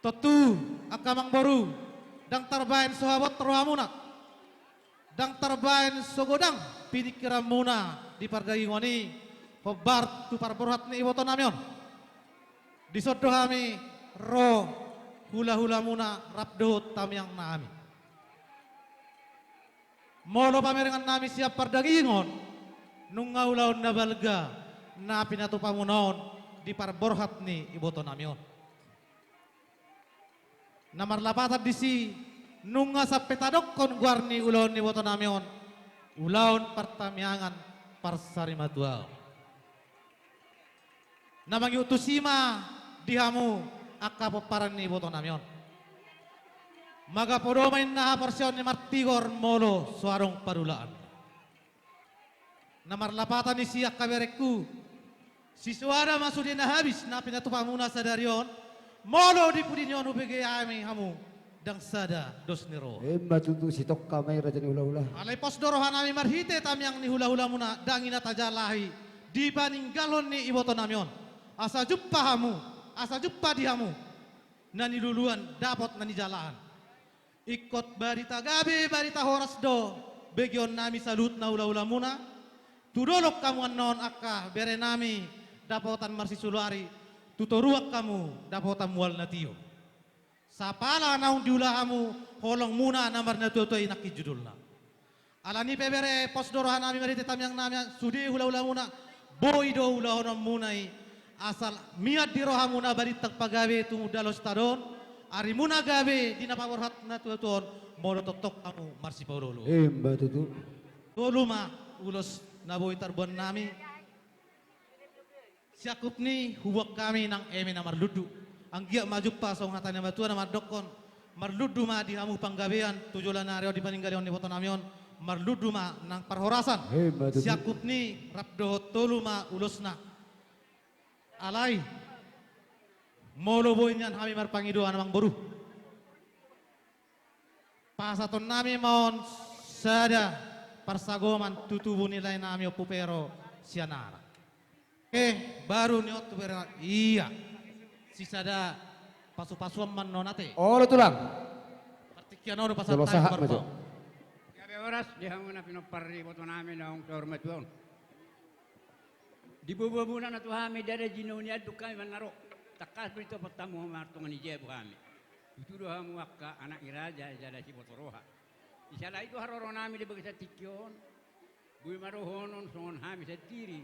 Tontu, angka amangboru, ndang tarbaen so habot rohamuna, ndang tarbaen so godang piningkiranmuna di pardagingon i, hombar tu parborhat ni iboto nami on. Dison do hami ro hulahulamuna rap dohot tangiang nami. Molo pamerengan nami sian pardagingon, nunga ulaon na balga na pinatupamuna on di parborhat ni iboto nami on. Na marlapatan disi, nunga sampe tadokkon goar ni ulaon ni iboto nami on, ulaon partangiangan parsarimatuaon. Na mangihut tusi ma di hamu angka pomparan ni iboto nami on. Mangapodoma inna haporseaon ni martigor molo so adong parulaan. Na marlapatan disi angka berengku, sisoada ma sude na habis na pinatupamuna sadari on, molo di pudi ni on hubege hami hamu ndang sada dos ni roha. Emma tutu, sitongka ma i raja ni hulahula. Alai pos do roha nami marhite tangiang ni hulahulamuna ndang i na tajalahi di paninggalhon ni iboto nami on. Asa jumpa hamu, asa jumpa di hamu na niluluan dapot na nijalahan. Ingkon barita gabe, barita horas do begeon nami saluhutna hulahulamuna. Tu dolok hamu annon angka bere nami dapotan marsisuluari, tu toruan hamu dapotan mual na tio. Sapala naung diula hamu holongmuna na marnatuatua i nangkin judulna. Alani pe bere, pos do roha nami marhite tangiang nami sude hulahulamuna, boi do ulahononmuna i, asal mian di rohamuna balintang pagabe tumundalhon sitadon, arimuna gabe di na paborhat natuatua on, molo tongtong hamu marsipaoloolo. Emma tutu. Tolu ma ulos na boi tarboan nami. Siangkup ni i huboan hami nang eme na marlundu. Anggiat ma jumpa songon hata ni natuatua na mandokkon, marlundu ma di hamu panggabean tu joloan ni ari on di paninggalihon ni iboto nami on, marlundu ma nang parhorasan. Emma tutu. Siangkup ni i rap dohot tolu ma ulosna. Alai molo boi nian hami marpangidoan, amangboru, pasahaton nami ma on sada parsagoman tu tubu ni lae nami Ompu Pero sian anak. Oke, baru ni on tu bere nami. Ia. Sisada pasupasuan ma annon ate. Olo tulang. Partingkian on do pasahat nami ma jo. Gabe horas di hamu na pinompar ni iboto nami naung saur matua on. Diboaboa muna na tu hami ndada jinou ni andung hami mannaro. Tangkas do ditopot hamu martonga ni jabu hami. Tutu do hamu angka anak ni raja jala siboto roha. Di sala i do haroro nami di bagasan tingki on. Boi ma dohonon songon hami sandiri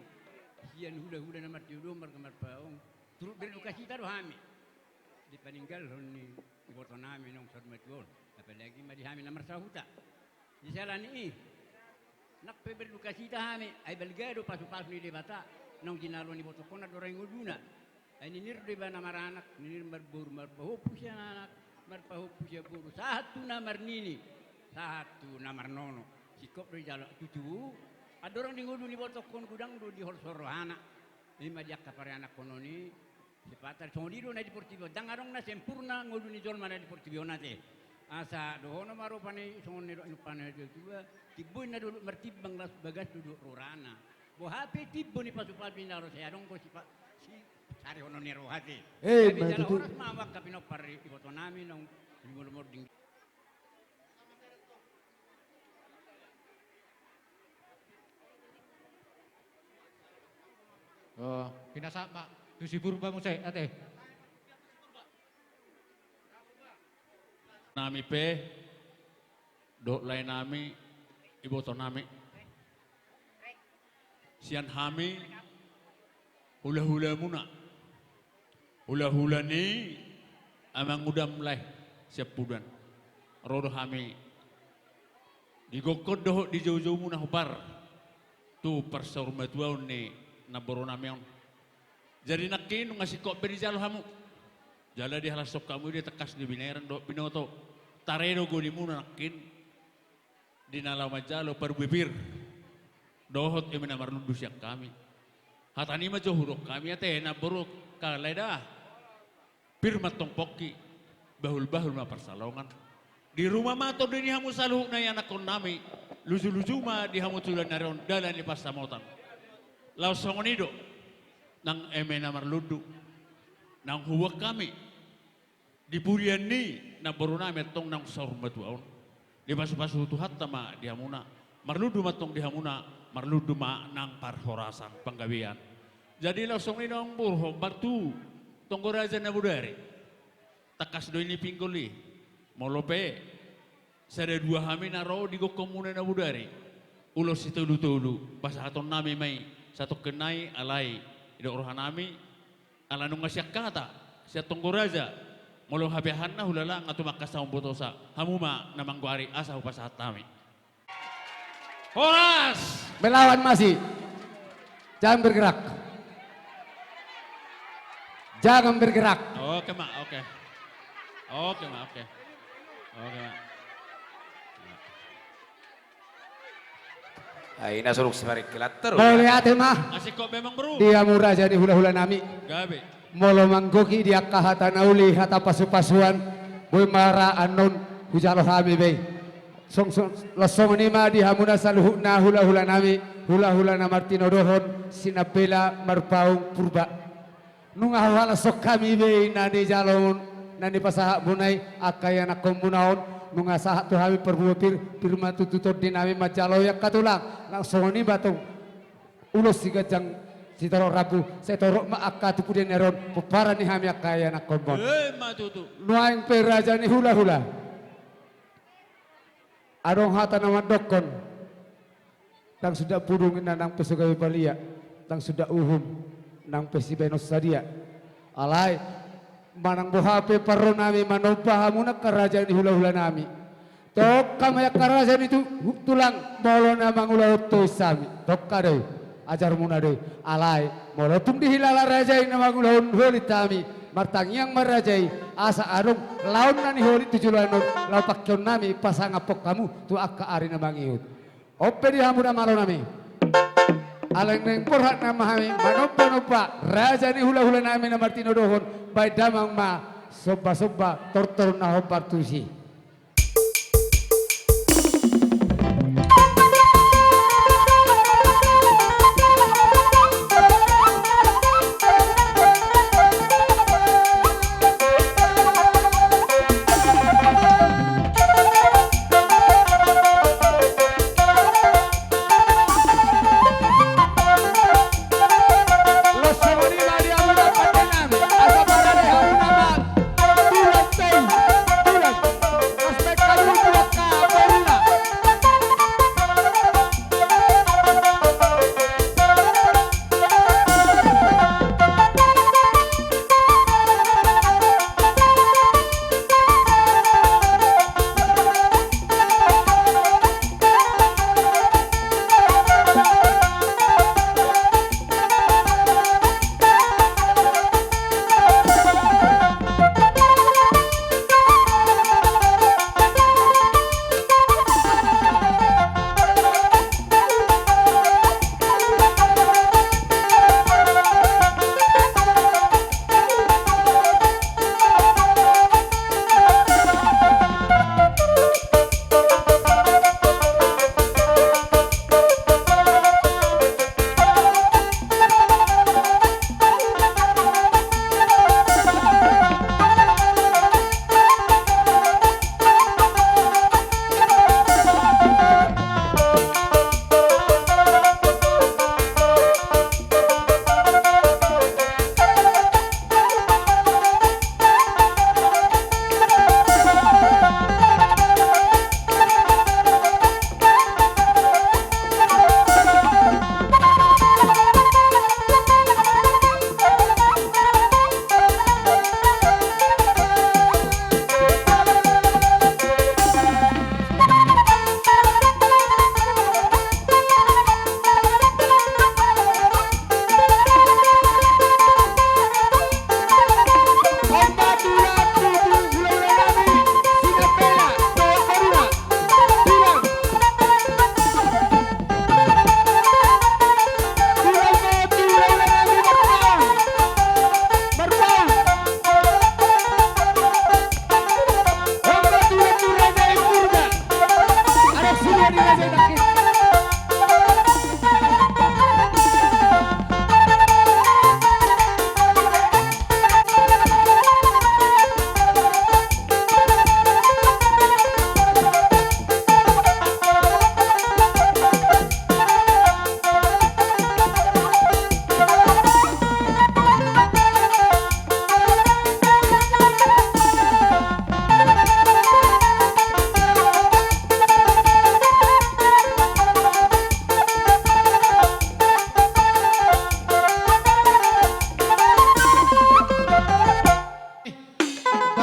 sian hulahula na martinodohon marga Marpaung, turut berdukacita do hami di paninggalhon ni iboto nami naung saur matua on, apalagi ma di hami na marsahuta. Di sala ni i, nang pe berdukacita hami, ai balga do pasupasu ni Debata naung jinalo ni ibotongkon andorang i ngoluna. Ai ninir do ibana maranak, ninir marboru, marpahompu sian anak, marpahompu sian boru, sahat tu na marnini, sahat tu na marnono. Singkop do dijalo tutu. Andorang di ngolu ni ibotongkon godang do diholso rohana. I ma di angka parianakhonon i. Sipata songon i do na di portibi on. Ndang adong na sempurna ngolu ni jolma na di portibi on ate. Asa dohonon ma rupani songon nidok ni umpasa ni natuatua, timbo i na dolok martimbang, las bagas do dolok rorana. Boha pe timbo ni pasupasu i na ro, sai adong do sipa-, si-, sarihonon ni roha ate. Eh, jadi jala tutu. Horas ma hamu angka pinompar iboto nami naung di molo mording. Oh, pinasahat ma tu si Purba muse ate. Nami pe, dohot lae nami, iboto nami. Sian hami hulahulamuna, hulahula ni amangudam lae sian Pudan. Ro do hami di gokhon dohot di joujoumuna hombar tu parsaurmatuaon ni namboru nami on. Jadi nangkin nunga singkop be dijalo hamu. Jala dihalashon hamu i do tangkas ni binaeran dohot binoto. Tare do golimuna nangkin. Di na laho manjalo parbue pir dohot eme na marlundu sian hami. Hata ni ma jo hudok hami ate na boru kalai da. Pir ma tong pongki, bahul-bahul ma parsalongan. Di ruma ma tondi ni hamu saluhutna ianakkonnami, luju-luju ma di hamu tu dalan ni ari on dalan ni pansamotan. Laos songon i do nang eme na marlundu naung hubuan hami. Di pudian ni namborunami antong naung saur matua on. Dipasu-pasu Tuhanta ma di hamuna. Marlundu ma antong di hamuna, marlundu ma nang parhorasan panggabean. Jadi laos songon i do amang boru, hombar tu tonggo raja na bodari. Tangkas do i ni pinggol i. Molo pe sada dua hami na ro di gokhonmuna na bodari, ulos sitolu-tolu pasahatonnami ma i satongkin nai, alai didok rohanami, ala nunga sian hata sian tonggo raja, molo hape ahanna hulala nga tumangkas hamu botosa, hamu ma na manggoari asa hupasahat hami. Horas. Melawan masih. Jangan bergerak. Jangan bergerak. Oke ma, oke. Oke ma, oke. Oke ma. Ai na suruk si parik kelat terus. Mauliate ma. Asik kok memang bro. Di hamu raja ni hula-hulanami. Gabe. Molo manggohi di angka hata na uli, hata pasu-pasuan, boi ma ra annon hujalo hami be i. Song, song, laos songon i ma di hamuna saluhutna hula-hulanami, hula-hula na martinodohon, Sinambela, Marpaung, Purba. Nunga huhalashon hami be i na nijalo, na nipasahatmuna i angka ianakkonmuna on, nunga sahat tu hami parbue pir, pir ma tutu tondinami manjalo i angka tulang, laos songon i ma tong. Ulos siganjang sitorop rambu, sai torop ma angka tu pudian ni ari on, pomparan ni hami angka ianakkon on. Ima tutu. Nuaeng pe raja ni hula-hula. Adong hata na mandokkon. Ndang suda pudung inna nang pe so gabe palia, ndang suda uhum nang pe sibaenon sadia. Alai, manang boha pe parronami manomba hamu angka raja ni hula-hulanami. Tongka ma i angka raja ni tu-, tulang, molo na mangulahon tois hami. Tongka do i, ajarmuna do i. Alai, molo tung dihilala raja i na mangulahon holin hami, martangiang ma raja i, asa adong laonna ni holin tu joloan on, laho pangkeonnami pasangaphon hamu tu angka ari na mangihut. On pe di hamu damalonami. Alai naeng borhat nama hami manomba-nomba raja ni hula-hulanami na martinodohon, baen damang ma somba-somba tortor na hombar tusi.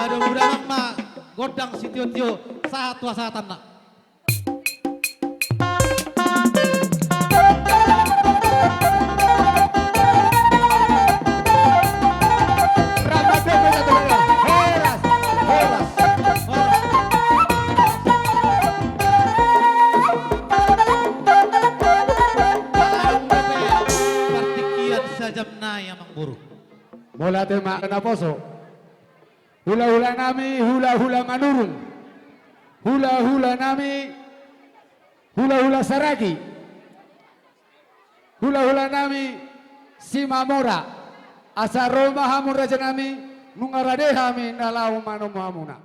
Mudah-mudahan ma gondang sitio-tio sahat tu hasahatan na. Partingkian sajam nai, amang boru. Mauliate ma naposo. Hula-hula nami, hula-hula Manurung. Hula-hula nami, hula-hula Saragi. Hula-hula nami Simamora. Asa ro ma hamu raja nami, nunga rade hami na laho manomu hamuna.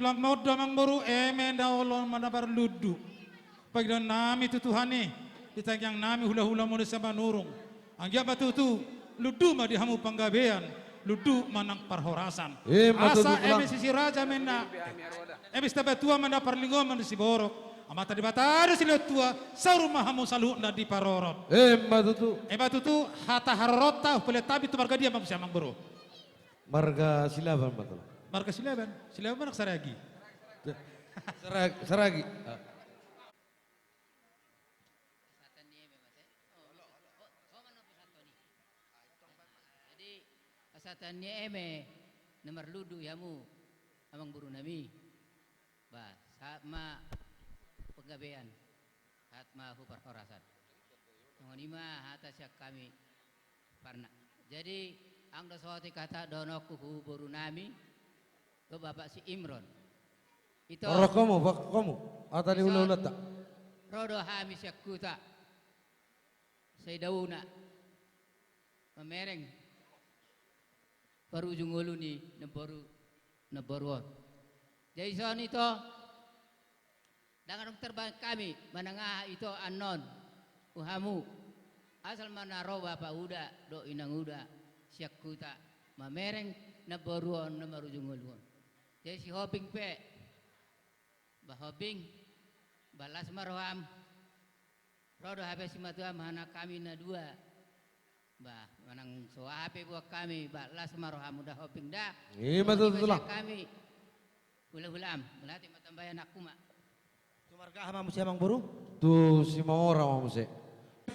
Amang, amangboru, eme na olo ma na marlundu. Pangidoan nami tu Tuhan i, di tangiang nami hula-hula muna Simanurung. Anggiat ma tutu, lundu ma di hamu panggabean, lundu ma nang parhorasan. Ima tutu. Asa eme sisiraja ma na, eme sitabatua ma na parlinggoman ni siborok. Amanta Debata do silehon tua, saur ma hamu saluhutna diparorot. Ima tutu. Ima tutu, hata haroronta, hupasahat hami tu marga dia ma muse, amangboru? Marga Silaban ma tutu. Marga Silaban. Silaban ma nang Saragi. Sarag-, Saragi. Ah. Jadi, pasahaton ni eme na marlundu i hamu, amangboru nami. Ba, sahat ma panggabean, sahat ma hu parhorasan. Songon i ma hata sian hami. Parna. Jadi, ang do saotik hata dohononku tu boru nami, tu bapak si Imron. Ito. Ro hamu, bahen hamu. Hata ni hulahulanta. Ro do hami sian huta Saidauna. Mamereng parujung ngolu ni namboru, namboru on. Jadi songon i ito, ndang adong tarbahen hami manang aha ito annon tu hamu. Asal ma na ro bapa uda dohot inang uda sian huta mamereng namboru on na marujung ngolu on. Jadi si Hoping pe, ba Hoping, ba las ma roham. Ro do hape simatuam, hami na dua. Ba, manang so aha pe buat hami, ba, las ma roham, da Hoping da. Ima tutu, Tulang. Hami hulahulaam, mauliate ma tambai anakku ma. Tu marga aha ma muse, amangboru? Tu Simamora ma muse.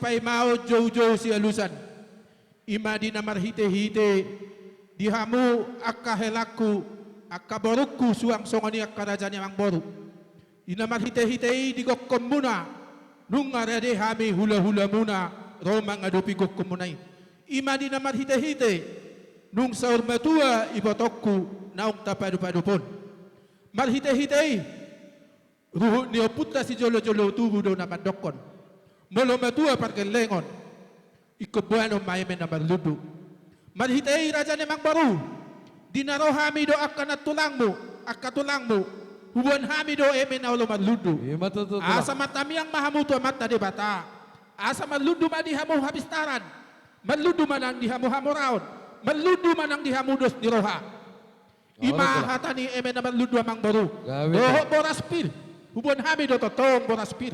Paimaon joujou sialusan. Ima di na marhitehite di hamu angka helangku, angka borungku, suang songon i angka raja ni amangboru. Di na marhitehite i di gokhonmuna, nunga rade hami hulahulamuna ro mangadopi gokhonmuna i. Ima di na marhitehite, nung saur matua ibotongku naung tapadupadup on. Marhitehite i, ruhut ni ompunta sijolojolo tubu do na mandokkon: Molo matua pargellengon, ingkon boanon ma eme na marlundu. Marhite i, raja ni amangboru, di na ro hami dohot angka nantulangmu, angka tulangmu, huboan hami do eme na olo marlundu. Ima tutu, Tulang. Asa martamiang ma hamu tu Amanta Debata. Asa marlundu ma di hamu hapistaran, marlundu ma nang di hamu hamoraon, marlundu ma nang di hamu dos ni roha. Ima hata ni eme na marlundu, amangboru. Gabe. Dohot boras pir. Huboan hami do tongtong boras pir.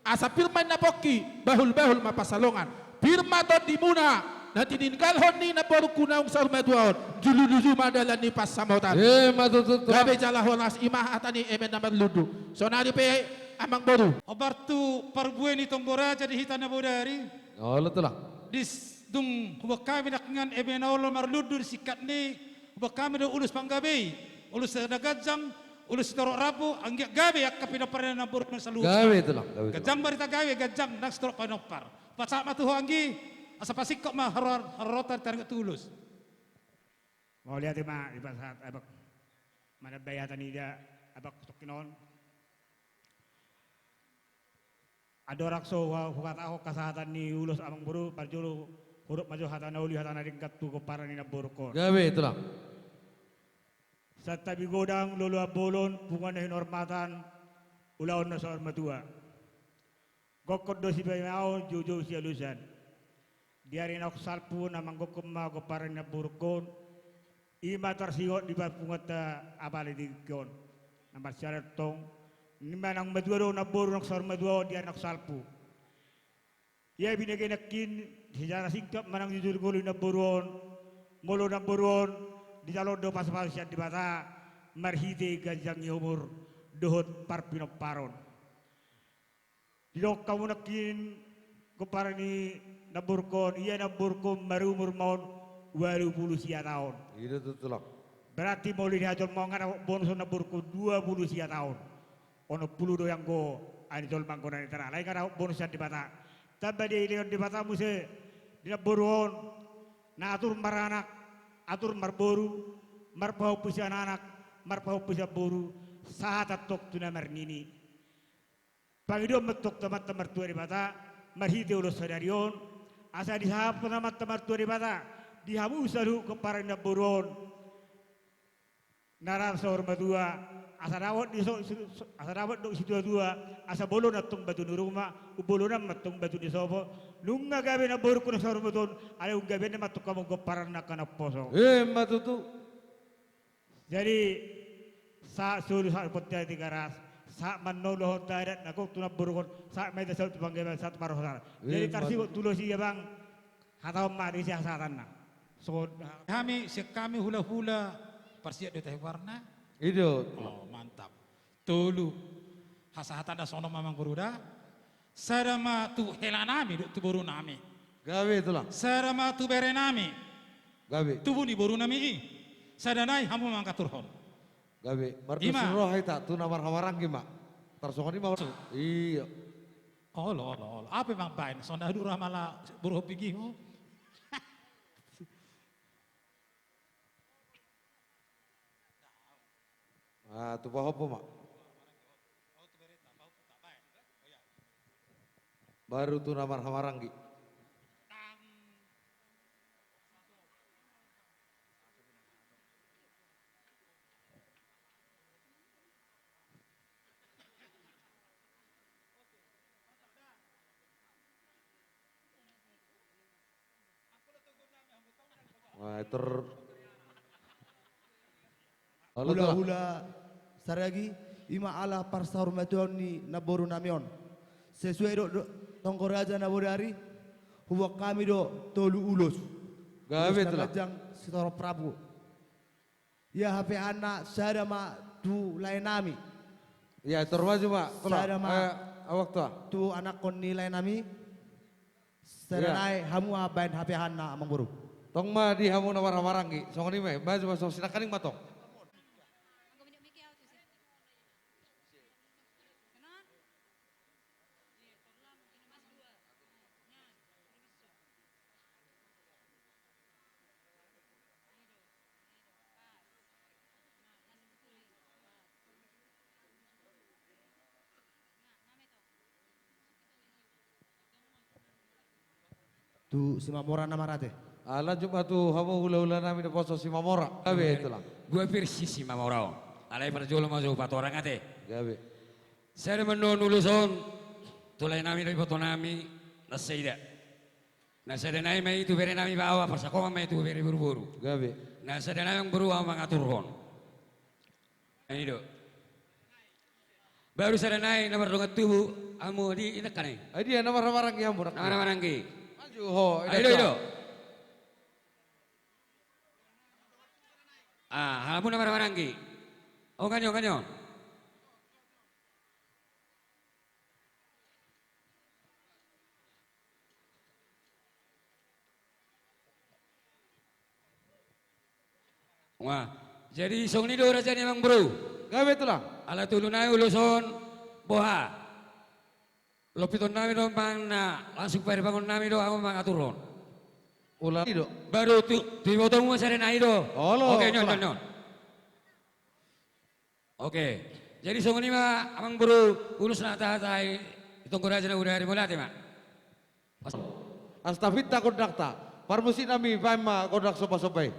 Asa pir ma inna pongki, bahulbahul ma pansalongan. Pir ma tondimuna na tininggalhon ni namborungku naung saur matua on. Julujuju ma dalan ni pansamotan. Ima tutu, Tulang. Gabe jala horas, ima hata ni eme na marlundu. Saonari pe, amangboru. Hombar tu parbue ni tombo raja di hita na bodari. Olo, Tulang. Di s-, dung huboan hami nangkiningan eme na olo marlundu, di singkat ni, huboan hami do ulos panggabean, ulos sada ganjang, ulos sitorop rambu, anggiat gabe angka pinompar ni namboru na saluhutna. Gabe, Tulang, gabe, Tulang. Ganjang barita gabe, ganjang nang sitorop pinompar. Pasahat ma tu ho anggi, asa pasingkop ma haror-, haroronta di taringot tu ulos. Mauliate ma dipasahat, Abang. Manambai hata ni da, Abang, tu tingki on. Andorang so hu-, huhatahon hasahatan ni ulos, amangboru, parjolo hudok ma jo hata na uli, hata na denggan tu pomparan ni namborungkon. Gabe, Tulang. Santabi godang, loloan bolon, punguan na hinarmatan, ulaon na saur matua. Gokhon do sipaimaon, joujou sialusan. Di ari naung salpu na manggokhon ma pomparan ni namborungkon, i ma tarsingot di parpunguanta apala di tingki on. Na marsialan tong, i ma naung matua do namboru naung saur matua on di ari naung salpu. Ia binege nangkin, secara singkat ma nang jujur ngolu ni namboru on, molo namboru on dijalo do pasupasu sian Debata, marhite ganjang ni umur dohot parpinomparon. Didok hamu nangkin pomparan ni namborungkon, ia namborungkon marumur ma on ualu pulu sia taon. I do tutu, Tulang. Berarti molo di hajolmaon nga dapot bonus on namborungkon dua pulu sia taon. Onom pulu do i anggo, ai na jolma anggo na nitara. Alai nga dapot bonus sian Debata. Tamba dilehon Debata muse di namboru on, na atur maranak, atur marboru, marpahompu sian anak, marpahompu sian boru, sahat antong tu na marnini. Pangidoan ma antong tu Amanta Martua Debata, marhite ulos sadari on, asa disahaphon Amanta Martua Debata di hamu saluhut pomparan ni namboru on, na ra saur matua, Asa dapot di so, so, so, asa dapot do situatua, asa bolon antong batu ni ruma, umbolonan ma antong batu ni sopo, nunga gabe namborungku na saur matua on, alai umgabe na ma antong hamu gomparan na angka na poso. Emma tutu. Jadi, sahat solu sahat Pontianak Tigaras, sahat manang dohot adat na gok tu namborungkon, sahat ma hita saut tu panggabean, sahat tu parhorasan. Jadi, emma tutu. Tarsigot tu ulos i, Abang, hata on ma disi hasahatanna. Songon hami, sian hami hulahula, parsiat do tahe warna. I do. Oh, mantap. Tolu. Hasahatanna songon on ma, Amangboru, da. Sada ma tu helanami dohot tu borunami. Gabe, Tulang. Sada ma tu berenami. Gabe. Tubu ni borunami i. Sada nai hamu mangaturhon. Gabe. Ima. Mardos ni roha hita tu na marhahamaranggi ma. Tarsongon i ma. Iya. Olo, olo, olo. Aha pe mambaen? Songon na adura mala boru ho pigi ho. Ah, tu pahompu ma. Baru tu na marhahamaranggi. Wah, ter-, hula-hula saragi, ima ala parsaurmatuaon ni namborunami on. Sesuai dohot, dohot tonggo raja na bodari, huboan hami do tolu ulos. Gabe, Tulang. Ulos na ganjang sitorop rambu. Ia hapeahanna sada ma tu laenami. Ia, tor maju ma, Tulang. Sada ma, eh, awak tua. Tu anakkon ni laenami. Sada nai hamu ma baen hapeahanna, Amangboru. Tong ma di hamu na marhahamaranggi. Songon i ma i, maju ma, songon sinangkaning ma tong. Tu Simamora na marate. Ah, lanjut ma tu hamu hulahulanami na poso Simamora. Gabe, Tulang. Dua versi Simamora on. Alai parjolo ma jo patorang ate. Gabe. Sada ma annon ulos on tu laenami dohot ibotonami na saida. Na sada nai ma i tu berenami baoa, parsangkoman ma i tu bere boruboru. Gabe. Na sada nai, Amangboru, ahu mangaturhon. I do. Baru sada nai na mardongan tubu, hamu di inangkan i. Ai dia na marhahamaranggi hamu, na marhahamaranggi. Maju ho, i do, i do. Ah, hamu na marhahamaranggi. Ongan i, ongan i, on. Wah, jadi songon i do raja ni, Amangboru. Gabe, Tulang. Ala tolu nai ulos on, boha, lompitonnami do manang na langsung pahirbangonnami do, ahu mangaturhon. Ula i do. Baru tu, tu ibotomu ma sada nai do. Olo, oke, on, Tulang. On, on. Oke. Jadi songon i ma, Amangboru, ulos na tahatahon i di tonggo raja na bodari, mauliate ma. Astafetta gondangta. Parmusiknami, baen ma gondang sombasomba i.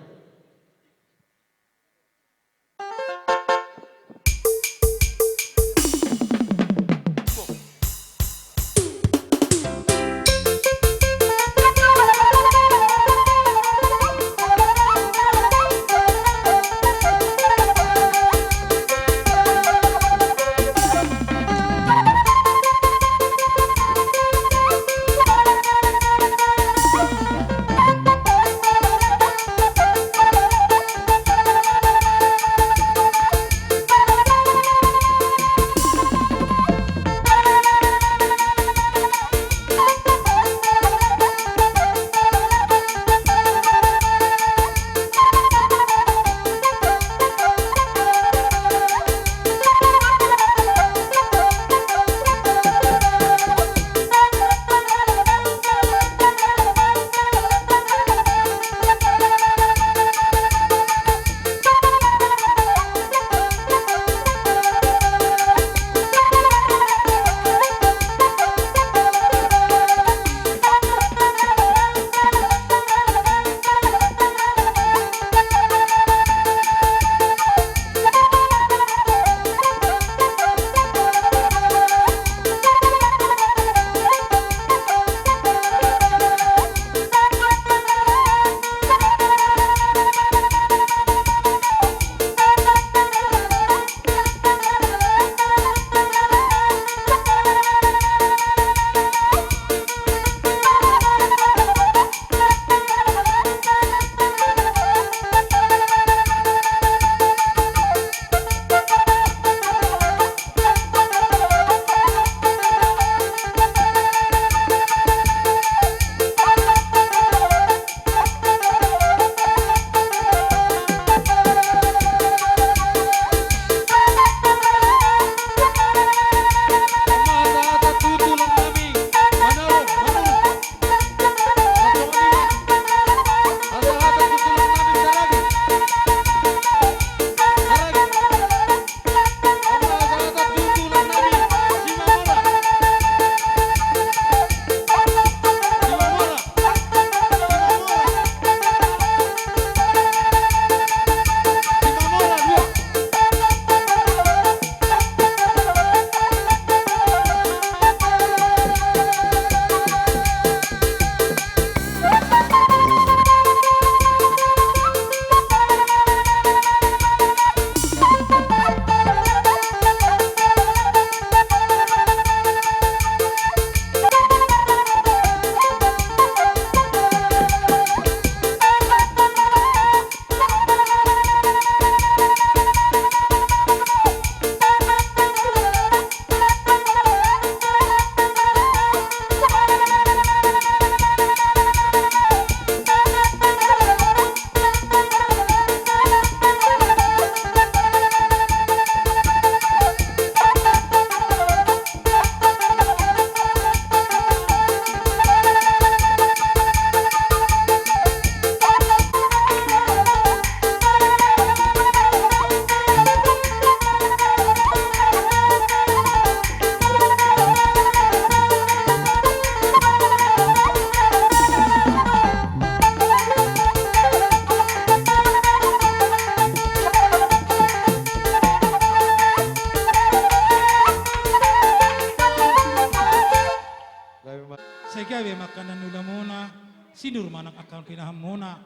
Gabe ma angka na niulamuna, sinur ma nang angka pinahanmuna.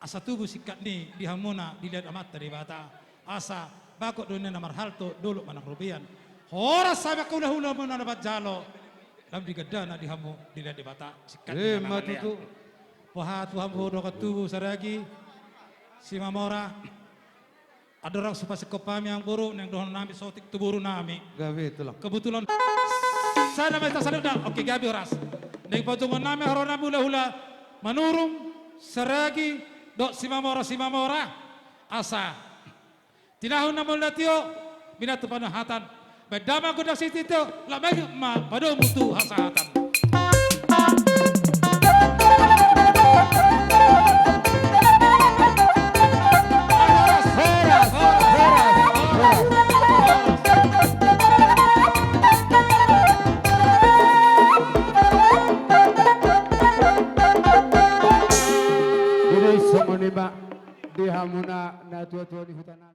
Asa tubu singkat ni di hamuna dilehon Amanta Debata. Asa bagot do ninna na marhalto, dolok ma nang robean. Horas hami angka hulahulamuna na manjalo. Lam digandana di hamu dilehon Debata singkat ni. Ima tutu. Boha tu hamu dohot tubu Saragi Simamora. Andorang so pasingkop hami amangboru, naeng dohonon nami saotik tu boru nami. Gabe tulang. Kebetulan sada ma hita saluhutna. Oke, gabe horas. Naeng patungon nami haroro nami hulahula Manurung, Saragi dohot Simamora, Simamora. Asa tinahun na molo na tio, binattu panahatan. Baen damang gondang sititi, laho mangihut ma padomu tu hasahatan. Jadi songon i ma di hamuna na tuatua ni huta nami.